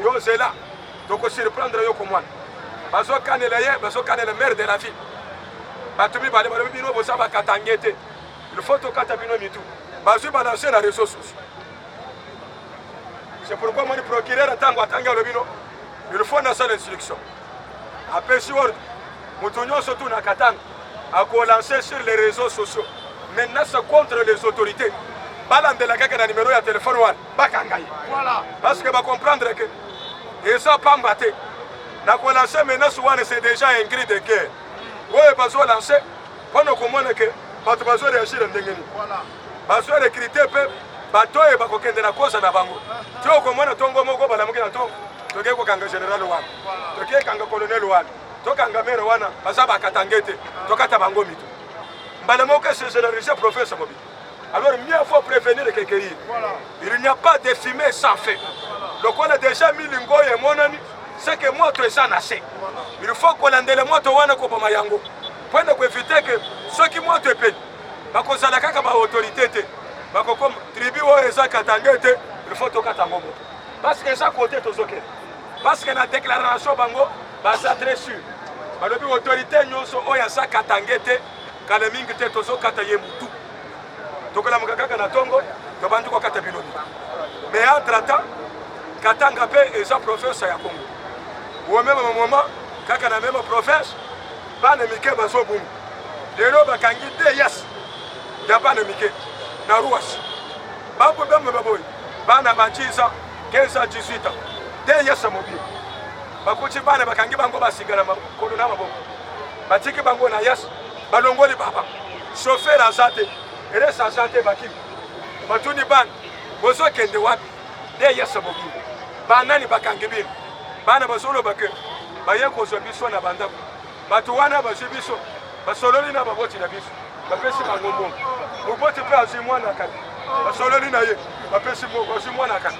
D: yo zela tokosurprendre yo komwana. Bazokanela ye, bazokanela maire de la ville, bato mibale balobi bino boza bakatangais te, il faut tokata bino mitu. Bazwi balance na réseau sociaux. C'est pourquoi moni procureur ntango atangi alobi no, il faut nasala instruction, apesi ordre moto nyonso tu na Katanga akolancer sur les réseaux sociaux menace contre les autorités, balandela kaka na numéro ya telefone wana, bakanga ye, parce que bacomprendre que eza pamba te na kolancer menace wana, c'est déjà un cri de guerre oyo bazolancer mpona komona ke bato bazoréagir ndenge nini, bazorecruter mpe bato oyo bakokende na kosa na bango. Ti okomona ntongo moko balamuki na ntongo, tokei kokanga général wana, tokei kanga colonel wana, tokanga maire wana, baza bakatangais te, tokata bango mito mbala moko, se généraliser province mobile. Alors mieux vaut prévenir que guérir. Il n'y a pas de fumée sans feu. Lokola déjà milingo oyo emonani, c'est que moto eza na se, il faut kolandela moto wana, koboma yango mpona koéviter ke soki moto epeli, bakozala kaka baautorité te, bakokoma tribu oyo eza katangais te, il faut tokata yango moto, parce que eza kote tozokende. Parce que na déclaration bango baza très sûr, balobi autorité nyonso oyo aza katangais te, kala mingi te tozokata ye mutu. Tokolamuka kaka na ntongo, tobandi kokata bino mitu. Mais entre temps, Katanga mpe eza province ya Congo. Omema mama kaka na même province, bana mike bazobunga. Lelo bakangi te yas ya bana mike na Ruasi, babwe baboye bana ba 10 ans, 15 ans, 18 ans te, yasa mobile. Bakuti bana bakangi bango basinga na makolo na maboko, batiki bango na Yesu, balongoli baba. Chauffeur aza te, eresa aza te, bakimi. Batuni bana, bozokende wapi? Nde Yesu mobimba. Banani bakangi bino? Bana bazoloba ke baye kozwa biso na bandako. Bato wana bazwi biso, basololi na baboti na biso, bapesi bango mbongo. Moboti mpe azwi mwana kaka, basololi na ye, bapesi mbongo, azwi mwana kaka.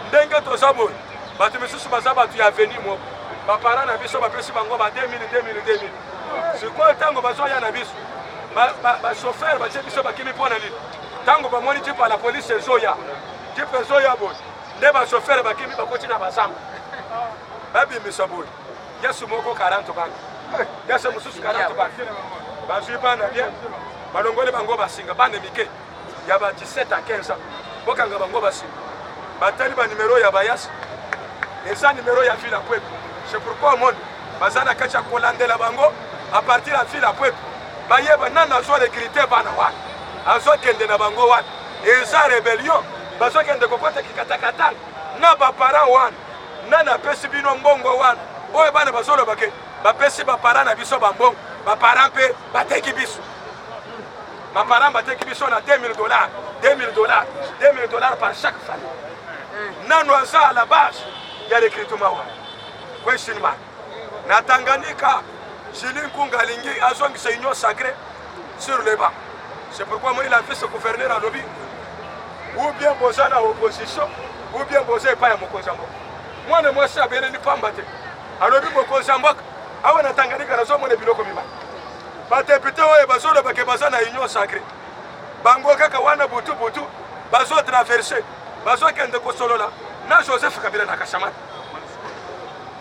D: Ndenge toza boye, bato misusu baza bato ya avenue moko, baparent na biso bapesi bango ba 2000 2000 2000. Sikoyo ntango bazoya na biso, bachauffeur batie biso bakimi mpo na nini? Ntango bamoni jipe ya la polise ezoya, jipe ezoya boye, nde bachauffeur bakimi bakoti na bazamba, babimisa boye Yesu moko 40 bana, Yesu mosusu 40 bana, bazwi bana bien, balongoli bango basinga, bana mike ya ba 17 à 15 ans, bokanga bango basinga, batali ba numero ya bayasi, eza numero ya ville ya Pwepe. C'est pourquoi omoni baza na kati ya kolandela bango à partir ya ville ya Pwepe, bayeba nani azwa recruter bana wana, azokende na bango wana, eza rebellion, bazokende kokota kikatakatanga na ba parents wana. Nani apesi bino mbongo wana oyo bana bazoloba ke bapesi ba parents na biso ba mbongo, ba parents mpe bateki biso, ba parents bateki biso na 2000 dollars, 2000 dollars, 2000 dollars par chaque famille. Nano aza à la base ya recrutement wana? Question mark. Na Tanganyika, Julie Nkunga alingi azongisa union sacrée sur le banc. C'est pourquoi moi il a fait ce gouverneur alobi ou bien boza na opposition ou bien boza epai ya mokonzi ya mboka. Mwana mwasi abeleli pamba te, alobi mokonzi ya mboka awa na Tanganyika nazomona biloko mibale. Badepute oyo bazoloba ke baza na union sacrée, bango kaka wana butu butu bazotraverse, bazokende kosolola na Joseph Kabila na Kashamata,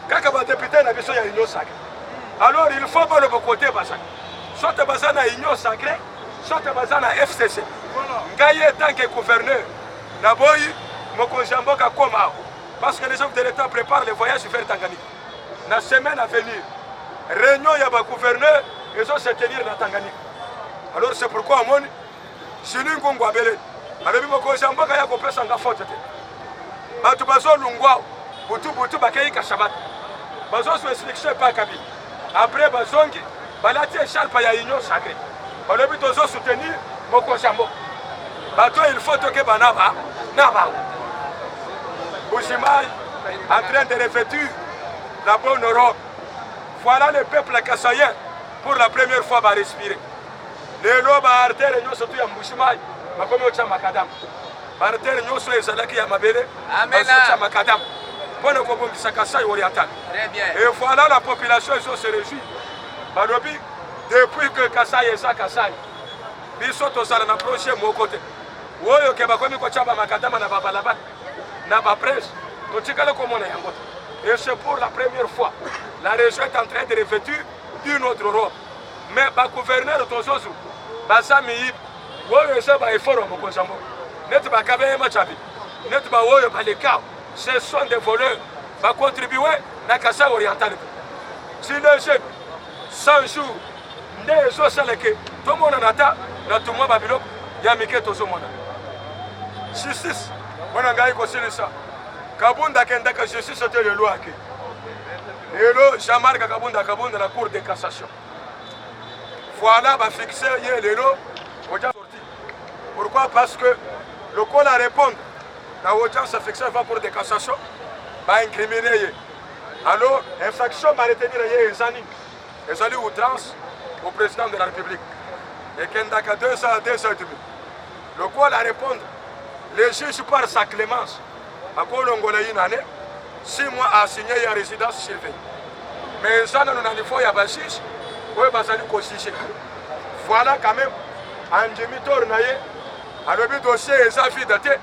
D: kaka badepute na biso ya union sacrée. Alors il faut baloba kote bazali, soit baza na union sacrée, soit baza na FCC. Ngai en tant que gouverneur naboyi mokonzi ya mboka koma awa, parce que le chef de l'État prépare le voyage vers Tanganyika na semaine à venir. Réunion ya ba gouverneur ezo se tenir na Tanganyika. Alors c'est pourquoi amoni Julie Ngungu abeleli, alobi mokonzi ya mboka ya kopesa nga faute te. Bato bazolungwa butu butu bakei Kashamata, bazozwa instruction epai Kabila, après bazongi balati echarpe ya union sacrée, balobi tozo soutenir mokonzi ya mboka. Bato il faut tokeba na ba na bango. Mbujimayi en train de revêtir la bonne robe. Voilà le peuple kasaïen pour la première fois va respirer. Lelo ba artère nyonso tu ya Mbujimayi bakomi otya makadam. Ba artère nyonso ezalaki ya mabele bazotya makadam mpo na kobongisa Kasai oriental. Et voilà la population ezo se réjouir. Balobi depuis que Kasai eza Kasai, biso tozala na projet moko te oyo ke bakomi kotya ba makadama na babalabala na ba presse, totikala komona yango te. Et c'est pour la première fois la région est en train de revêtir une autre robe. Mais ba gouverneur tozozu baza miyibi, oyo eza ba effort ya mokonzi ya mboka, neti bakabeye machabi, neti ba oyo baleka, ce sont des voleurs, ba contribuer na Kasai oriental. Si le jeune 100 jours nde ezosala ke tomonana ata na tumwa ba biloko ya mike tozomona. Justice wana ngai kosilisa Kabunda akendaka justice te, lelo ake lelo Jean-Marc Kabunda Kabunda na cour de cassation. Voilà ba fixe ye lelo audience sortie. Pourquoi? Parce que lokola répondre na audience fixe va cour de cassation ba incriminer ye. Alors infraction ba retenir ye eza nini? Ezali outrance au président de la République. Ekendaka 2 ans à 2 ans et demi. Lokola répondre le juge par sa clémence akolongola ye na année 6 mois assigne ya résidence surveillée. Mais eza nano na niveau ya ba juge oyo bazali kojuge. Voilà quand même andimi tort na ye, alobi dossier eza vide te,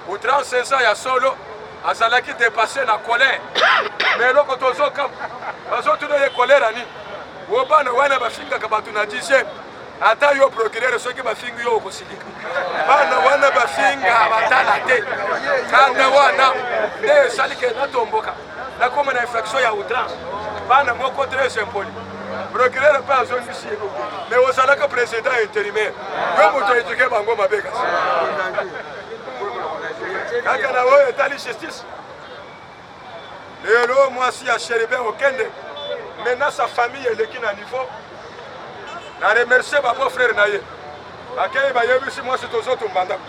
D: outrance eza ya solo, azalaki dépassé na colère. Mais eloko tozokamwa, bazotuna ye colère ya nini? Wo bana wana bafingaka bato na 10e, ata yo procureur soki bafingi yo okosilika. Bana wana bafinga batala te, kanda wana nde esali ke natomboka, nakoma na infraction ya outrance. Bana moko très impoli, procureur mpe azongisi ye, mais ozalaka président intérimaire, yo moto eduke bango mabe. Kasi kaka na oyo etali justice, Lelo mwasi ya Chérubin Okende maintenant sa famille eleki na niveau na remercier ba beau frère na ye bakei bayebisi mwasi tozotumba ndako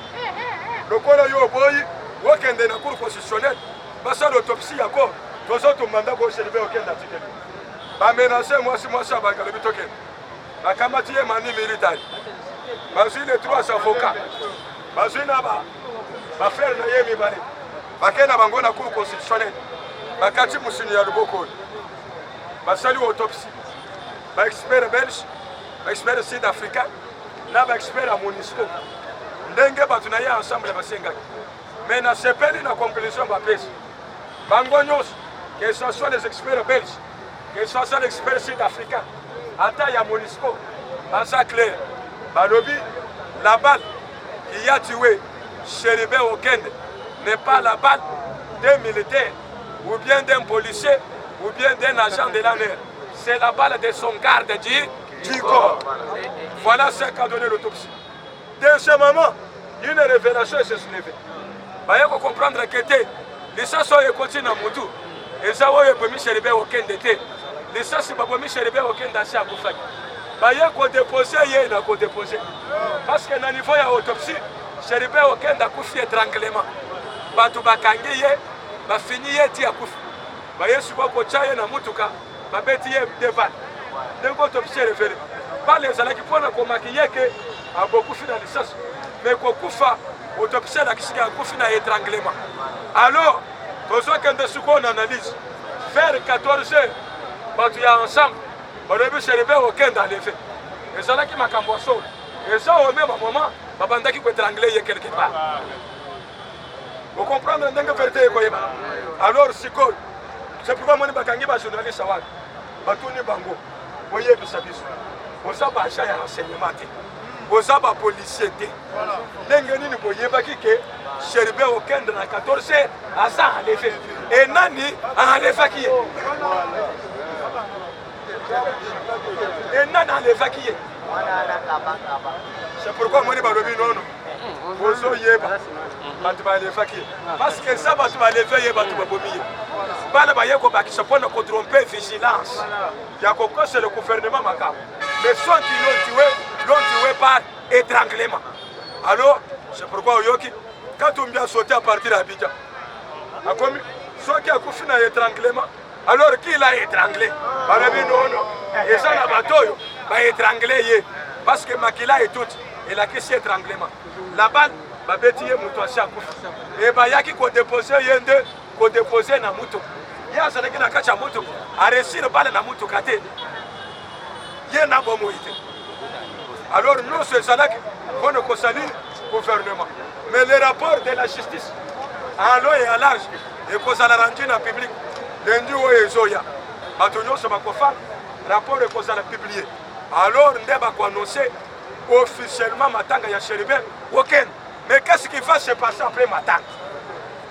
D: lokola yo oboyi okende na cour constitutionnelle basala autopsie ya corps tozotumba ndako oyo Chérubin Okende atikeli bamenase mwasi mwasi abangi alobi tokende bakamati ye mani militari bazwi les trois avocats bazwi na ba bafrère na ye mibale Bakei na bango na cour constitutionnelle, bakati mosuni ya loboko oyo, basali autopsie, ba expert belge, ba expert sud africain na ba expert ya MONUSCO, ndenge bato na ye ensemble basengaki. Mais nasepeli na conclusion bapesi bango nyonso, que ce soit les experts belges, que ce soit les experts sud africain, ata ya MONUSCO, baza clair, balobi la balle qui a tué Chérubin Okende n'est pas la balle d'un militaire ou bien d'un policier ou bien d'un agent de l'ANR. C'est la balle de son garde du, du corps. Voilà ce qu'a donné l'autopsie. Deuxièmement, une révélation s'est soulevée. Baye ko comprendre que te lisasi oyo ekoti na mutu eza oyo ebomi Chérubin Okende te. Lisasi babomi Chérubin Okende asi akufaki. Baye ko déposer ye na ko déposer. Parce que na niveau ya autopsie Chérubin Okende akufi étranglement. Bato bakangi ye, bafini ye ti akufi. Baye sikoyo kotya ye na mutuka, babeti ye deux balles. Ndenge autopsie révélé. Balle ezalaki mpo na komakiye ke abokufi na lisasi. Mais kokufa autopsie elakisi ke akufi na étranglement. Alors, tozokende sikoyo na analyse. Vers 14 heures, bato ya ensemble balobi Chérubin Okende enlevé. Ezalaki makambo ya solo. Eza au même moment babandaki koetrangle ye quelque part. Okomprendre ndenge verite ekoyeba. Alors sikoyo, c'est pourquoi moni bakangi ba journaliste wana, batuni bango, boyebisa biso, boza ba agent ya renseignement te, boza ba policier te, ndenge nini boyebaki ke Chérubin Okende na 14 heures aza enlevé? E nani enlevaki ye? E nani enlevaki ye? C'est pourquoi moni balobi nono bozoyeba bato balevaki ye parce que eza bato baleve ye, bato babomi ye, bana baye kobakisa mpona kotrompe vigilance ya kokosela gouvernement makambo. Mais soit ils l'ont tué, l'ont tué par étranglement. Alors c'est pourquoi oyoki Katumbi a sauté à partir ya Abidjan, akomi soki akufi na étranglement, alors qui l'a étranglé? Balobi nono, eza na bato oyo baétrangle ye parce que makila etuti elakisi étranglement. La balle babeti ye, moto asi akufi, e bayaki kodepose ye nde kodepose na mutuka. Ye azalaki na kati ya mutuka, aresire balle na mutuka te, ye na bomoi te. Alors nyonso ezalaki mpona kosalir gouvernement. Mais le rapport de la justice en long et en large ekozala rendu na public lundi oyo ezoya. Bato nyonso bakofa rapport ekozala publié, alors nde bakoannonce officiellement matanga ya Chérubin Okende. Mais qu'est-ce qui va se passer après matanga?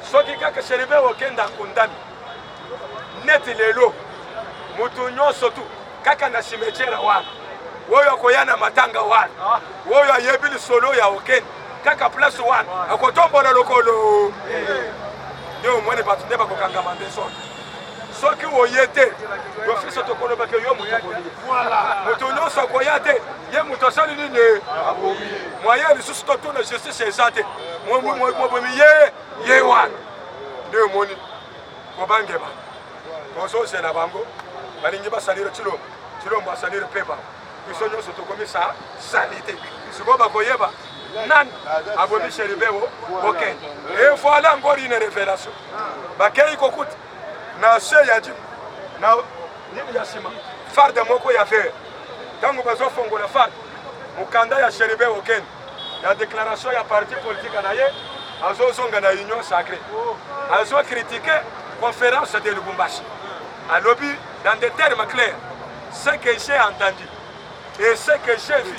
D: Soki kaka Chérubin Okende akundami neti lelo, moto nyonso tu kaka na cimetière wana, oyo akoya na matanga wana, oyo ayebi lisolo ya Okende, kaka place wana akotombola lokolo nde omoni bato nde bakokangama nde soki soki oye te d'office tokolobaka yo moto abomi ye. Moto nyonso akoya te, ye moto asali nini? Moyen lisusu totuna justice eza te, mobomi ye ye wana nde omoni kobangema. Tozozela bango, balingi basalire Tshilombo, Tshilombo asalire mpe bango, biso nyonso tokomi sa salite. Sikoyo bakoyeba nani abomi Chérubin Okende. Et voilà encore une révélation: bakei kokuta na se ya jeep na nini ya nsima farde moko ya vert. Ntango bazofongola farde, mokanda ya Chérubin Okende ya déclaration ya parti politique na ye, azozonga na Union sacrée, azocritique conférence de Lubumbashi. Alobi dans des termes clairs: ce que j'ai entendu et ce que j'ai vu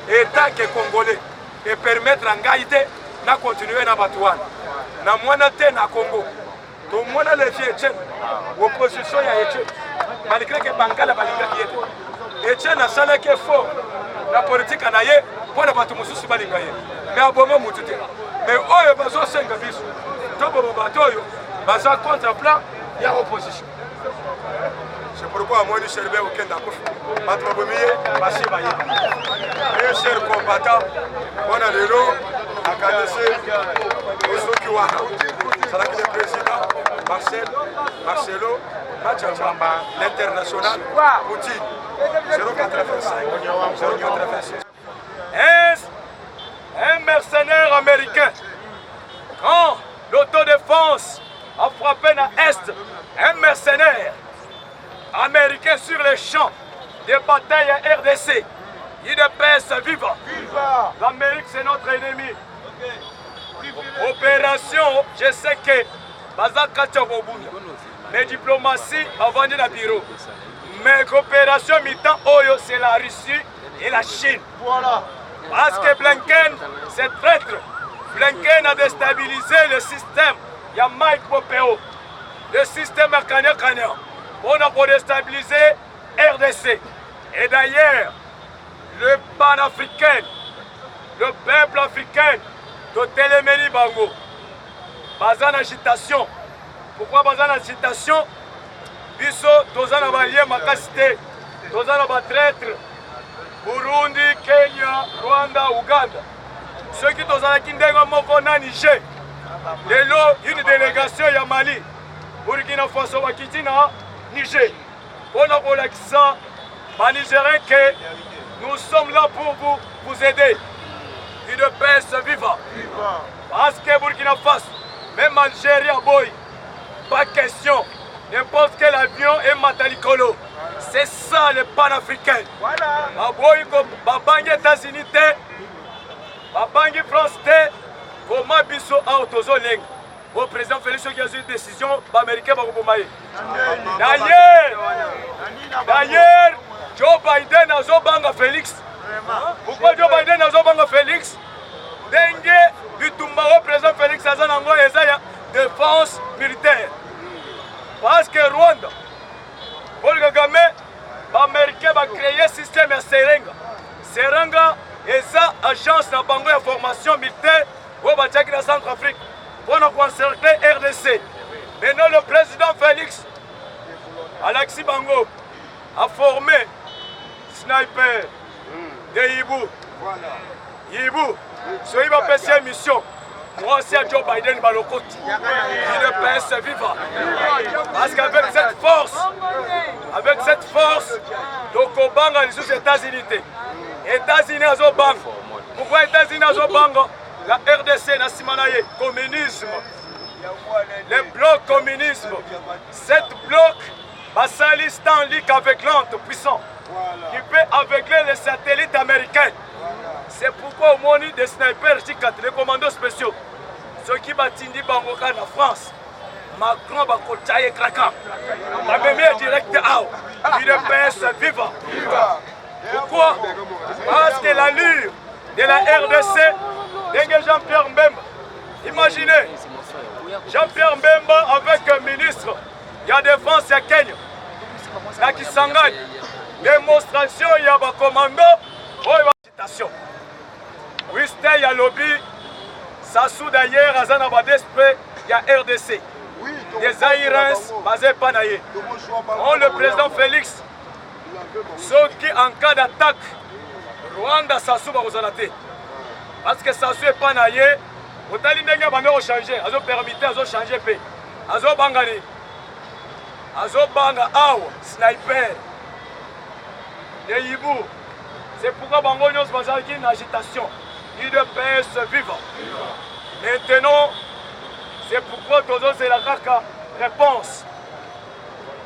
D: étant que Congolais et permettre ngai te na continuer na bato wana na mwana te na Congo. Tomona levi Etienne, opposition ya Etienne, malgré que bangala balingaki ye te, Etienne asalaki effort na politika na ye mpo na bato mosusu balinga ye, mais aboma motu te. Mais oyo bazosenga biso toboma bato oyo. Baza contre plan ya opposition. C'est pourquoi amoni Chérubin Okende akufi, bato babomi ye, basi bayeba ye. Cher combattant, mpona lelo akanisi osoki wana ezalaki le président Marcel Marcelo Machacha, l'international Poutine 085 086.
B: Un mercenaire américain, quand l'autodéfense a frappé na Est, un mercenaire américain sur les champs de bataille à RDC, UDPS viva. L'Amérique, c'est notre ennemi. Opération, je sais que baza kati ya kobunda, mais diplomatie bavandi na bureau, mais coopération mi-temps oyo, c'est la Russie et la Chine.
C: Voilà.
B: Parce que Blinken, c'est traître. Blinken a déstabilisé le système. Il y a Mike Pompeo. Le système à Kanya Kanya. On a pour déstabiliser RDC. Et d'ailleurs, le panafricain, le peuple africain, totelemeli bango. Baza na agitation. Pourquoi baza na agitation? Biso toza na ba lien makasi te. Toza na ba traître. Burundi, Kenya, Rwanda, Ouganda. Soki tozalaki ndenge moko na Niger, lelo une délégation ya Mali, Burkina Faso bakiti na Niger mpona kolakisa ba Nigériens que nous sommes là pour vous, vous aider. UDPS viva. Parce que Burkina Faso, même Algérie boy, pas question. N'importe quel avion est matalikolo. C'est ça le panafricain.
C: Voilà.
B: Baboyi babangi États-Unis te, babangi France te, comment biso awa tozolenga. Au président Félix soki azwi décision, ba américain bakoboma ye. D'ailleurs, Joe Biden azobanga Félix. Pourquoi Joe Biden azobanga Félix? Ndenge bitumba oyo président Félix aza nango eza ya défense militaire. Parce que Rwanda, Paul Kagame, ba américain ba créer système ya Serenga. Serenga eza agence na bango ya formation militaire oyo batiaki na Centrafrique mpona koencercler RDC. Maintenant le président Félix alakisi bango a formé sniper de Ibu. Ibu soki bapesi ye mission, mwasi ya Joe Biden balokoti. UDPS viva. Parce qu'avec cette force, avec cette force, tokobanga lisusu États-Unis te. États-Unis azobanga. Pourquoi États-Unis azobanga? La RDC na nsima na ye communisme, le bloc communisme, cette bloc basali Starlink aveuglante puissant qui peut aveugler les satellites américains. C'est pourquoi omoni des snipers J4, les commandos spéciaux, soki batindi bango kaka na France, Macron bakotya ye kraka, bamemi ye direct awa. UDPS viva. Pourquoi? Parce que l'allure de la RDC, ndenge Jean-Pierre Mbemba, imaginez Jean-Pierre Mbemba avec un ministre ya défense ya Kenya na Kisangani, démonstration ya bacommando oyo agitation. Wistey alobi Sassou d'ailleurs aza na badespe ya RDC, des Zaïriens baza epa na ye. On le président Félix, soki en cas d'attaque Rwanda, Sassou bakozala te, parce que Sassou epa na ye. Otali ndenge abandi kochange, azopermite, azochange mpe azobanga nini? Azobanga awa sniper de Ibu. C'est pourquoi bango nyonso bazalaki na agitation. UDPS viva. Maintenant, c'est pourquoi tozozela kaka réponse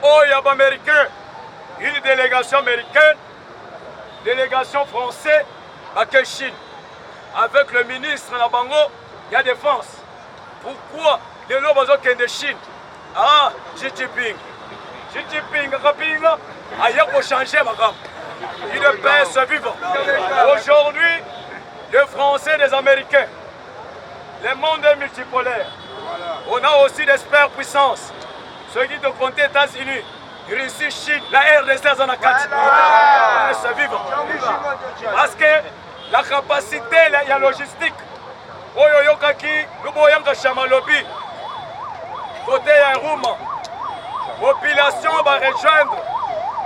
B: oyo ya baaméricain, une délégation américaine, délégation français bake Chine avec le ministre na bango ya défense. Pourquoi lelo bazokende Chine? Ah, Xi Jinping, Xi Jinping akapinga aya kochange makambo. UDPS viva. Aujourd'hui, les Français, les Américains, le monde est multipolaire. On a aussi des superpuissances. Ceux qui te comptent, États-Unis, Russie, Chine, la RDC aza na kati. Viva. Parce que la capacité ya logistique oyo oyokaki luboyanga shama lobi.
D: Côté ya Ruma, population ba rejoindre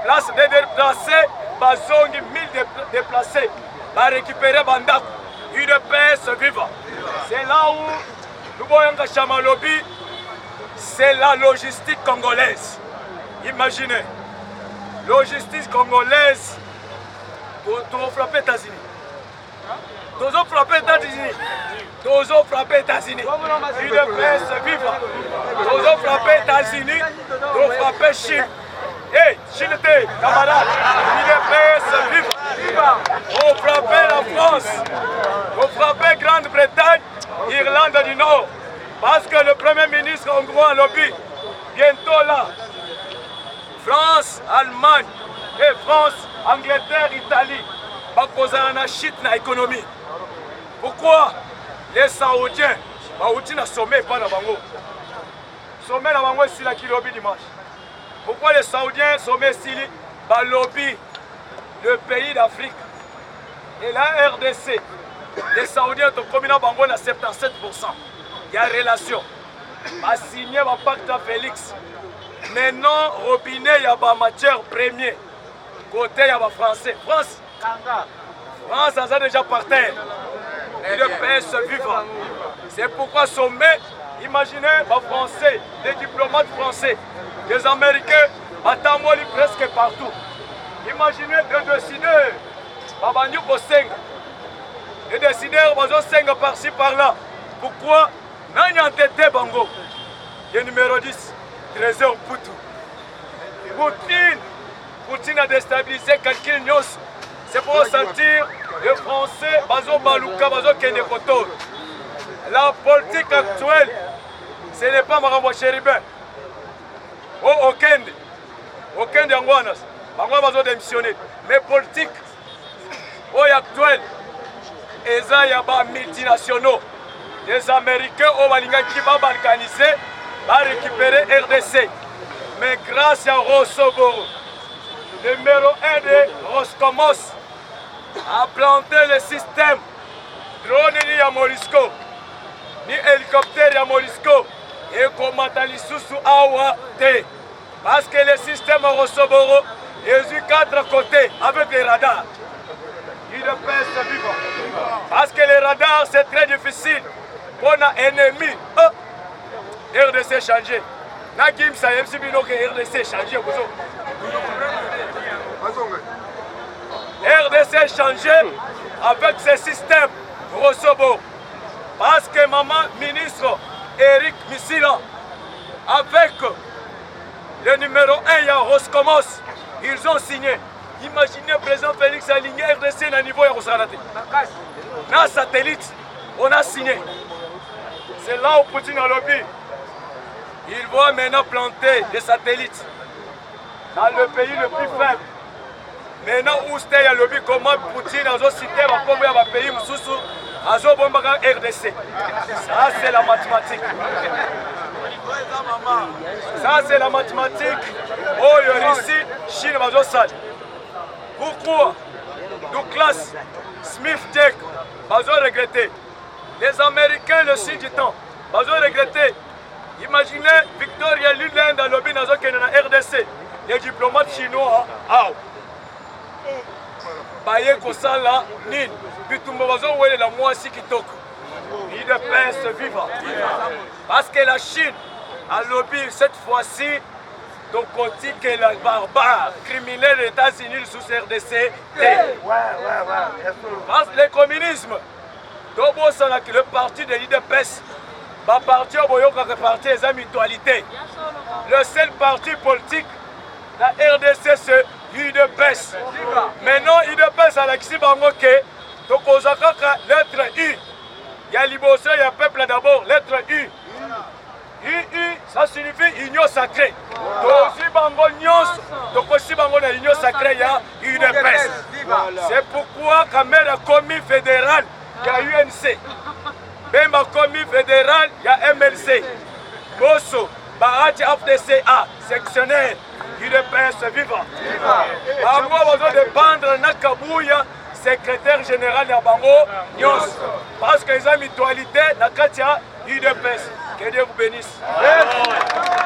D: place des déplacés, bazongi 1000 déplacés, ba récupérer bandako. UDPS viva. C'est là où Luboyanga Chamalobi, c'est la logistique congolaise. Imaginez, logistique congolaise pour frapper États-Unis. Tozo frapper États-Unis. Tozo frapper États-Unis. UDPS viva. Tozo frapper États-Unis. Tozo frapper Chine. Hey, Chine te, camarade. UDPS viva. On frapper la France. On frapper Grande-Bretagne, Irlande du Nord. Parce que le Premier ministre hongrois alobi, bientôt là, France, Allemagne et France, Angleterre, Italie, bakozala na chute na économie. Pourquoi les Saoudiens bauti na sommet epai na bango? Sommet na bango esilaki lobi dimanche. Pourquoi les Saoudiens sommet esili balobi le pays d'Afrique et la RDC, les Saoudiens tokomi na bango na 77% ya relation. Basigne ba pacte ya Félix. Maintenant robinet ya ba matière premier côté ya ba français. France France aza déjà par terre. UDPS viva. C'est pourquoi sommet, imaginez ba français, des diplomates français, des américains, batamboli presque partout. Imaginez des décideurs, babandi kosenga. Des décideurs bazosenga par-ci par-là. Pourquoi nani entêté bango? Le numéro 10, Trésor Poutou. Poutine, Poutine a déstabilisé calcul nyonso. C'est pour sentir les Français bazo baluka bazo kende koto. La politique actuelle, ce n'est pas makambo ya Chérubin. Oh okende. Okende yango wana. Bango bazo démissionner. Mais politique oyo actuelle eza ya ba multinationaux. Les Américains oyo balingaki ba balkaniser, ba récupérer RDC. Mais grâce à Rosoboro, numéro 1 de Roscomos, a planté le système drone ni ya Morisco ni hélicoptère ya Morisco ekomata lisusu awa te parce que le système Rosoboro ezwi quatre côtés avec les radars. UDPS viva. Parce que les radars c'est très difficile mpona ennemi. Oh! RDC changé. Na Gims ayebisi bino ke RDC changé bozo. RDC changé avec ce système Rosobo. Parce que maman ministre Eric Missila avec le numéro 1 ya Roscomos, ils ont signé. Imaginez président Félix aligné RDC na niveau ya kosakana te. Na satellite, on a signé. C'est là où Poutine a lobby. Il va maintenant planter des satellites dans le pays le plus faible. Maintenant où c'était ya lobby comment Poutine azo citer ba kombo ya ba pays mususu azo bombaka RDC. Ça c'est la mathématique. Ça c'est la mathématique. Oh Russie, Chine bazo sala. Pourquoi Douglas Smith Tech bazo regretter. Les Américains le signe du temps bazo regretter. Imaginez Victoria Nuland alobi nazokende na RDC. Les diplomates chinois awa baye kosala nini? Bitumba bazowelela mwasi kitoko. UDPS viva. Parce que la Chine alobi cette fois-ci tokotikela barbare criminel des États-Unis lisusu RDC te. Parce que le communisme tobosanaki le parti de l'UDPS ba parti oyo boyokaka parti eza mutualité. Le seul parti politique na RDC c'est UDPS. Maintenant UDPS alakisi bango ke tokozwa kaka lettre U ya liboso ya peuple d'abord lettre U. UU ça signifie union sacrée. Tozwi bango nyonso tokosi bango na union sacrée ya UDPS. C'est pourquoi Kamerhe akomi fédéral ya UNC. Bemba akomi fédéral ya MLC. Boso Bahati FDCA sectionnaire UDPS viva. Bango bazo dépendre na Kabuya secrétaire général ya bango nyonso parce que eza mutualité na kati ya
B: UDPS, que Dieu vous bénisse. Amen.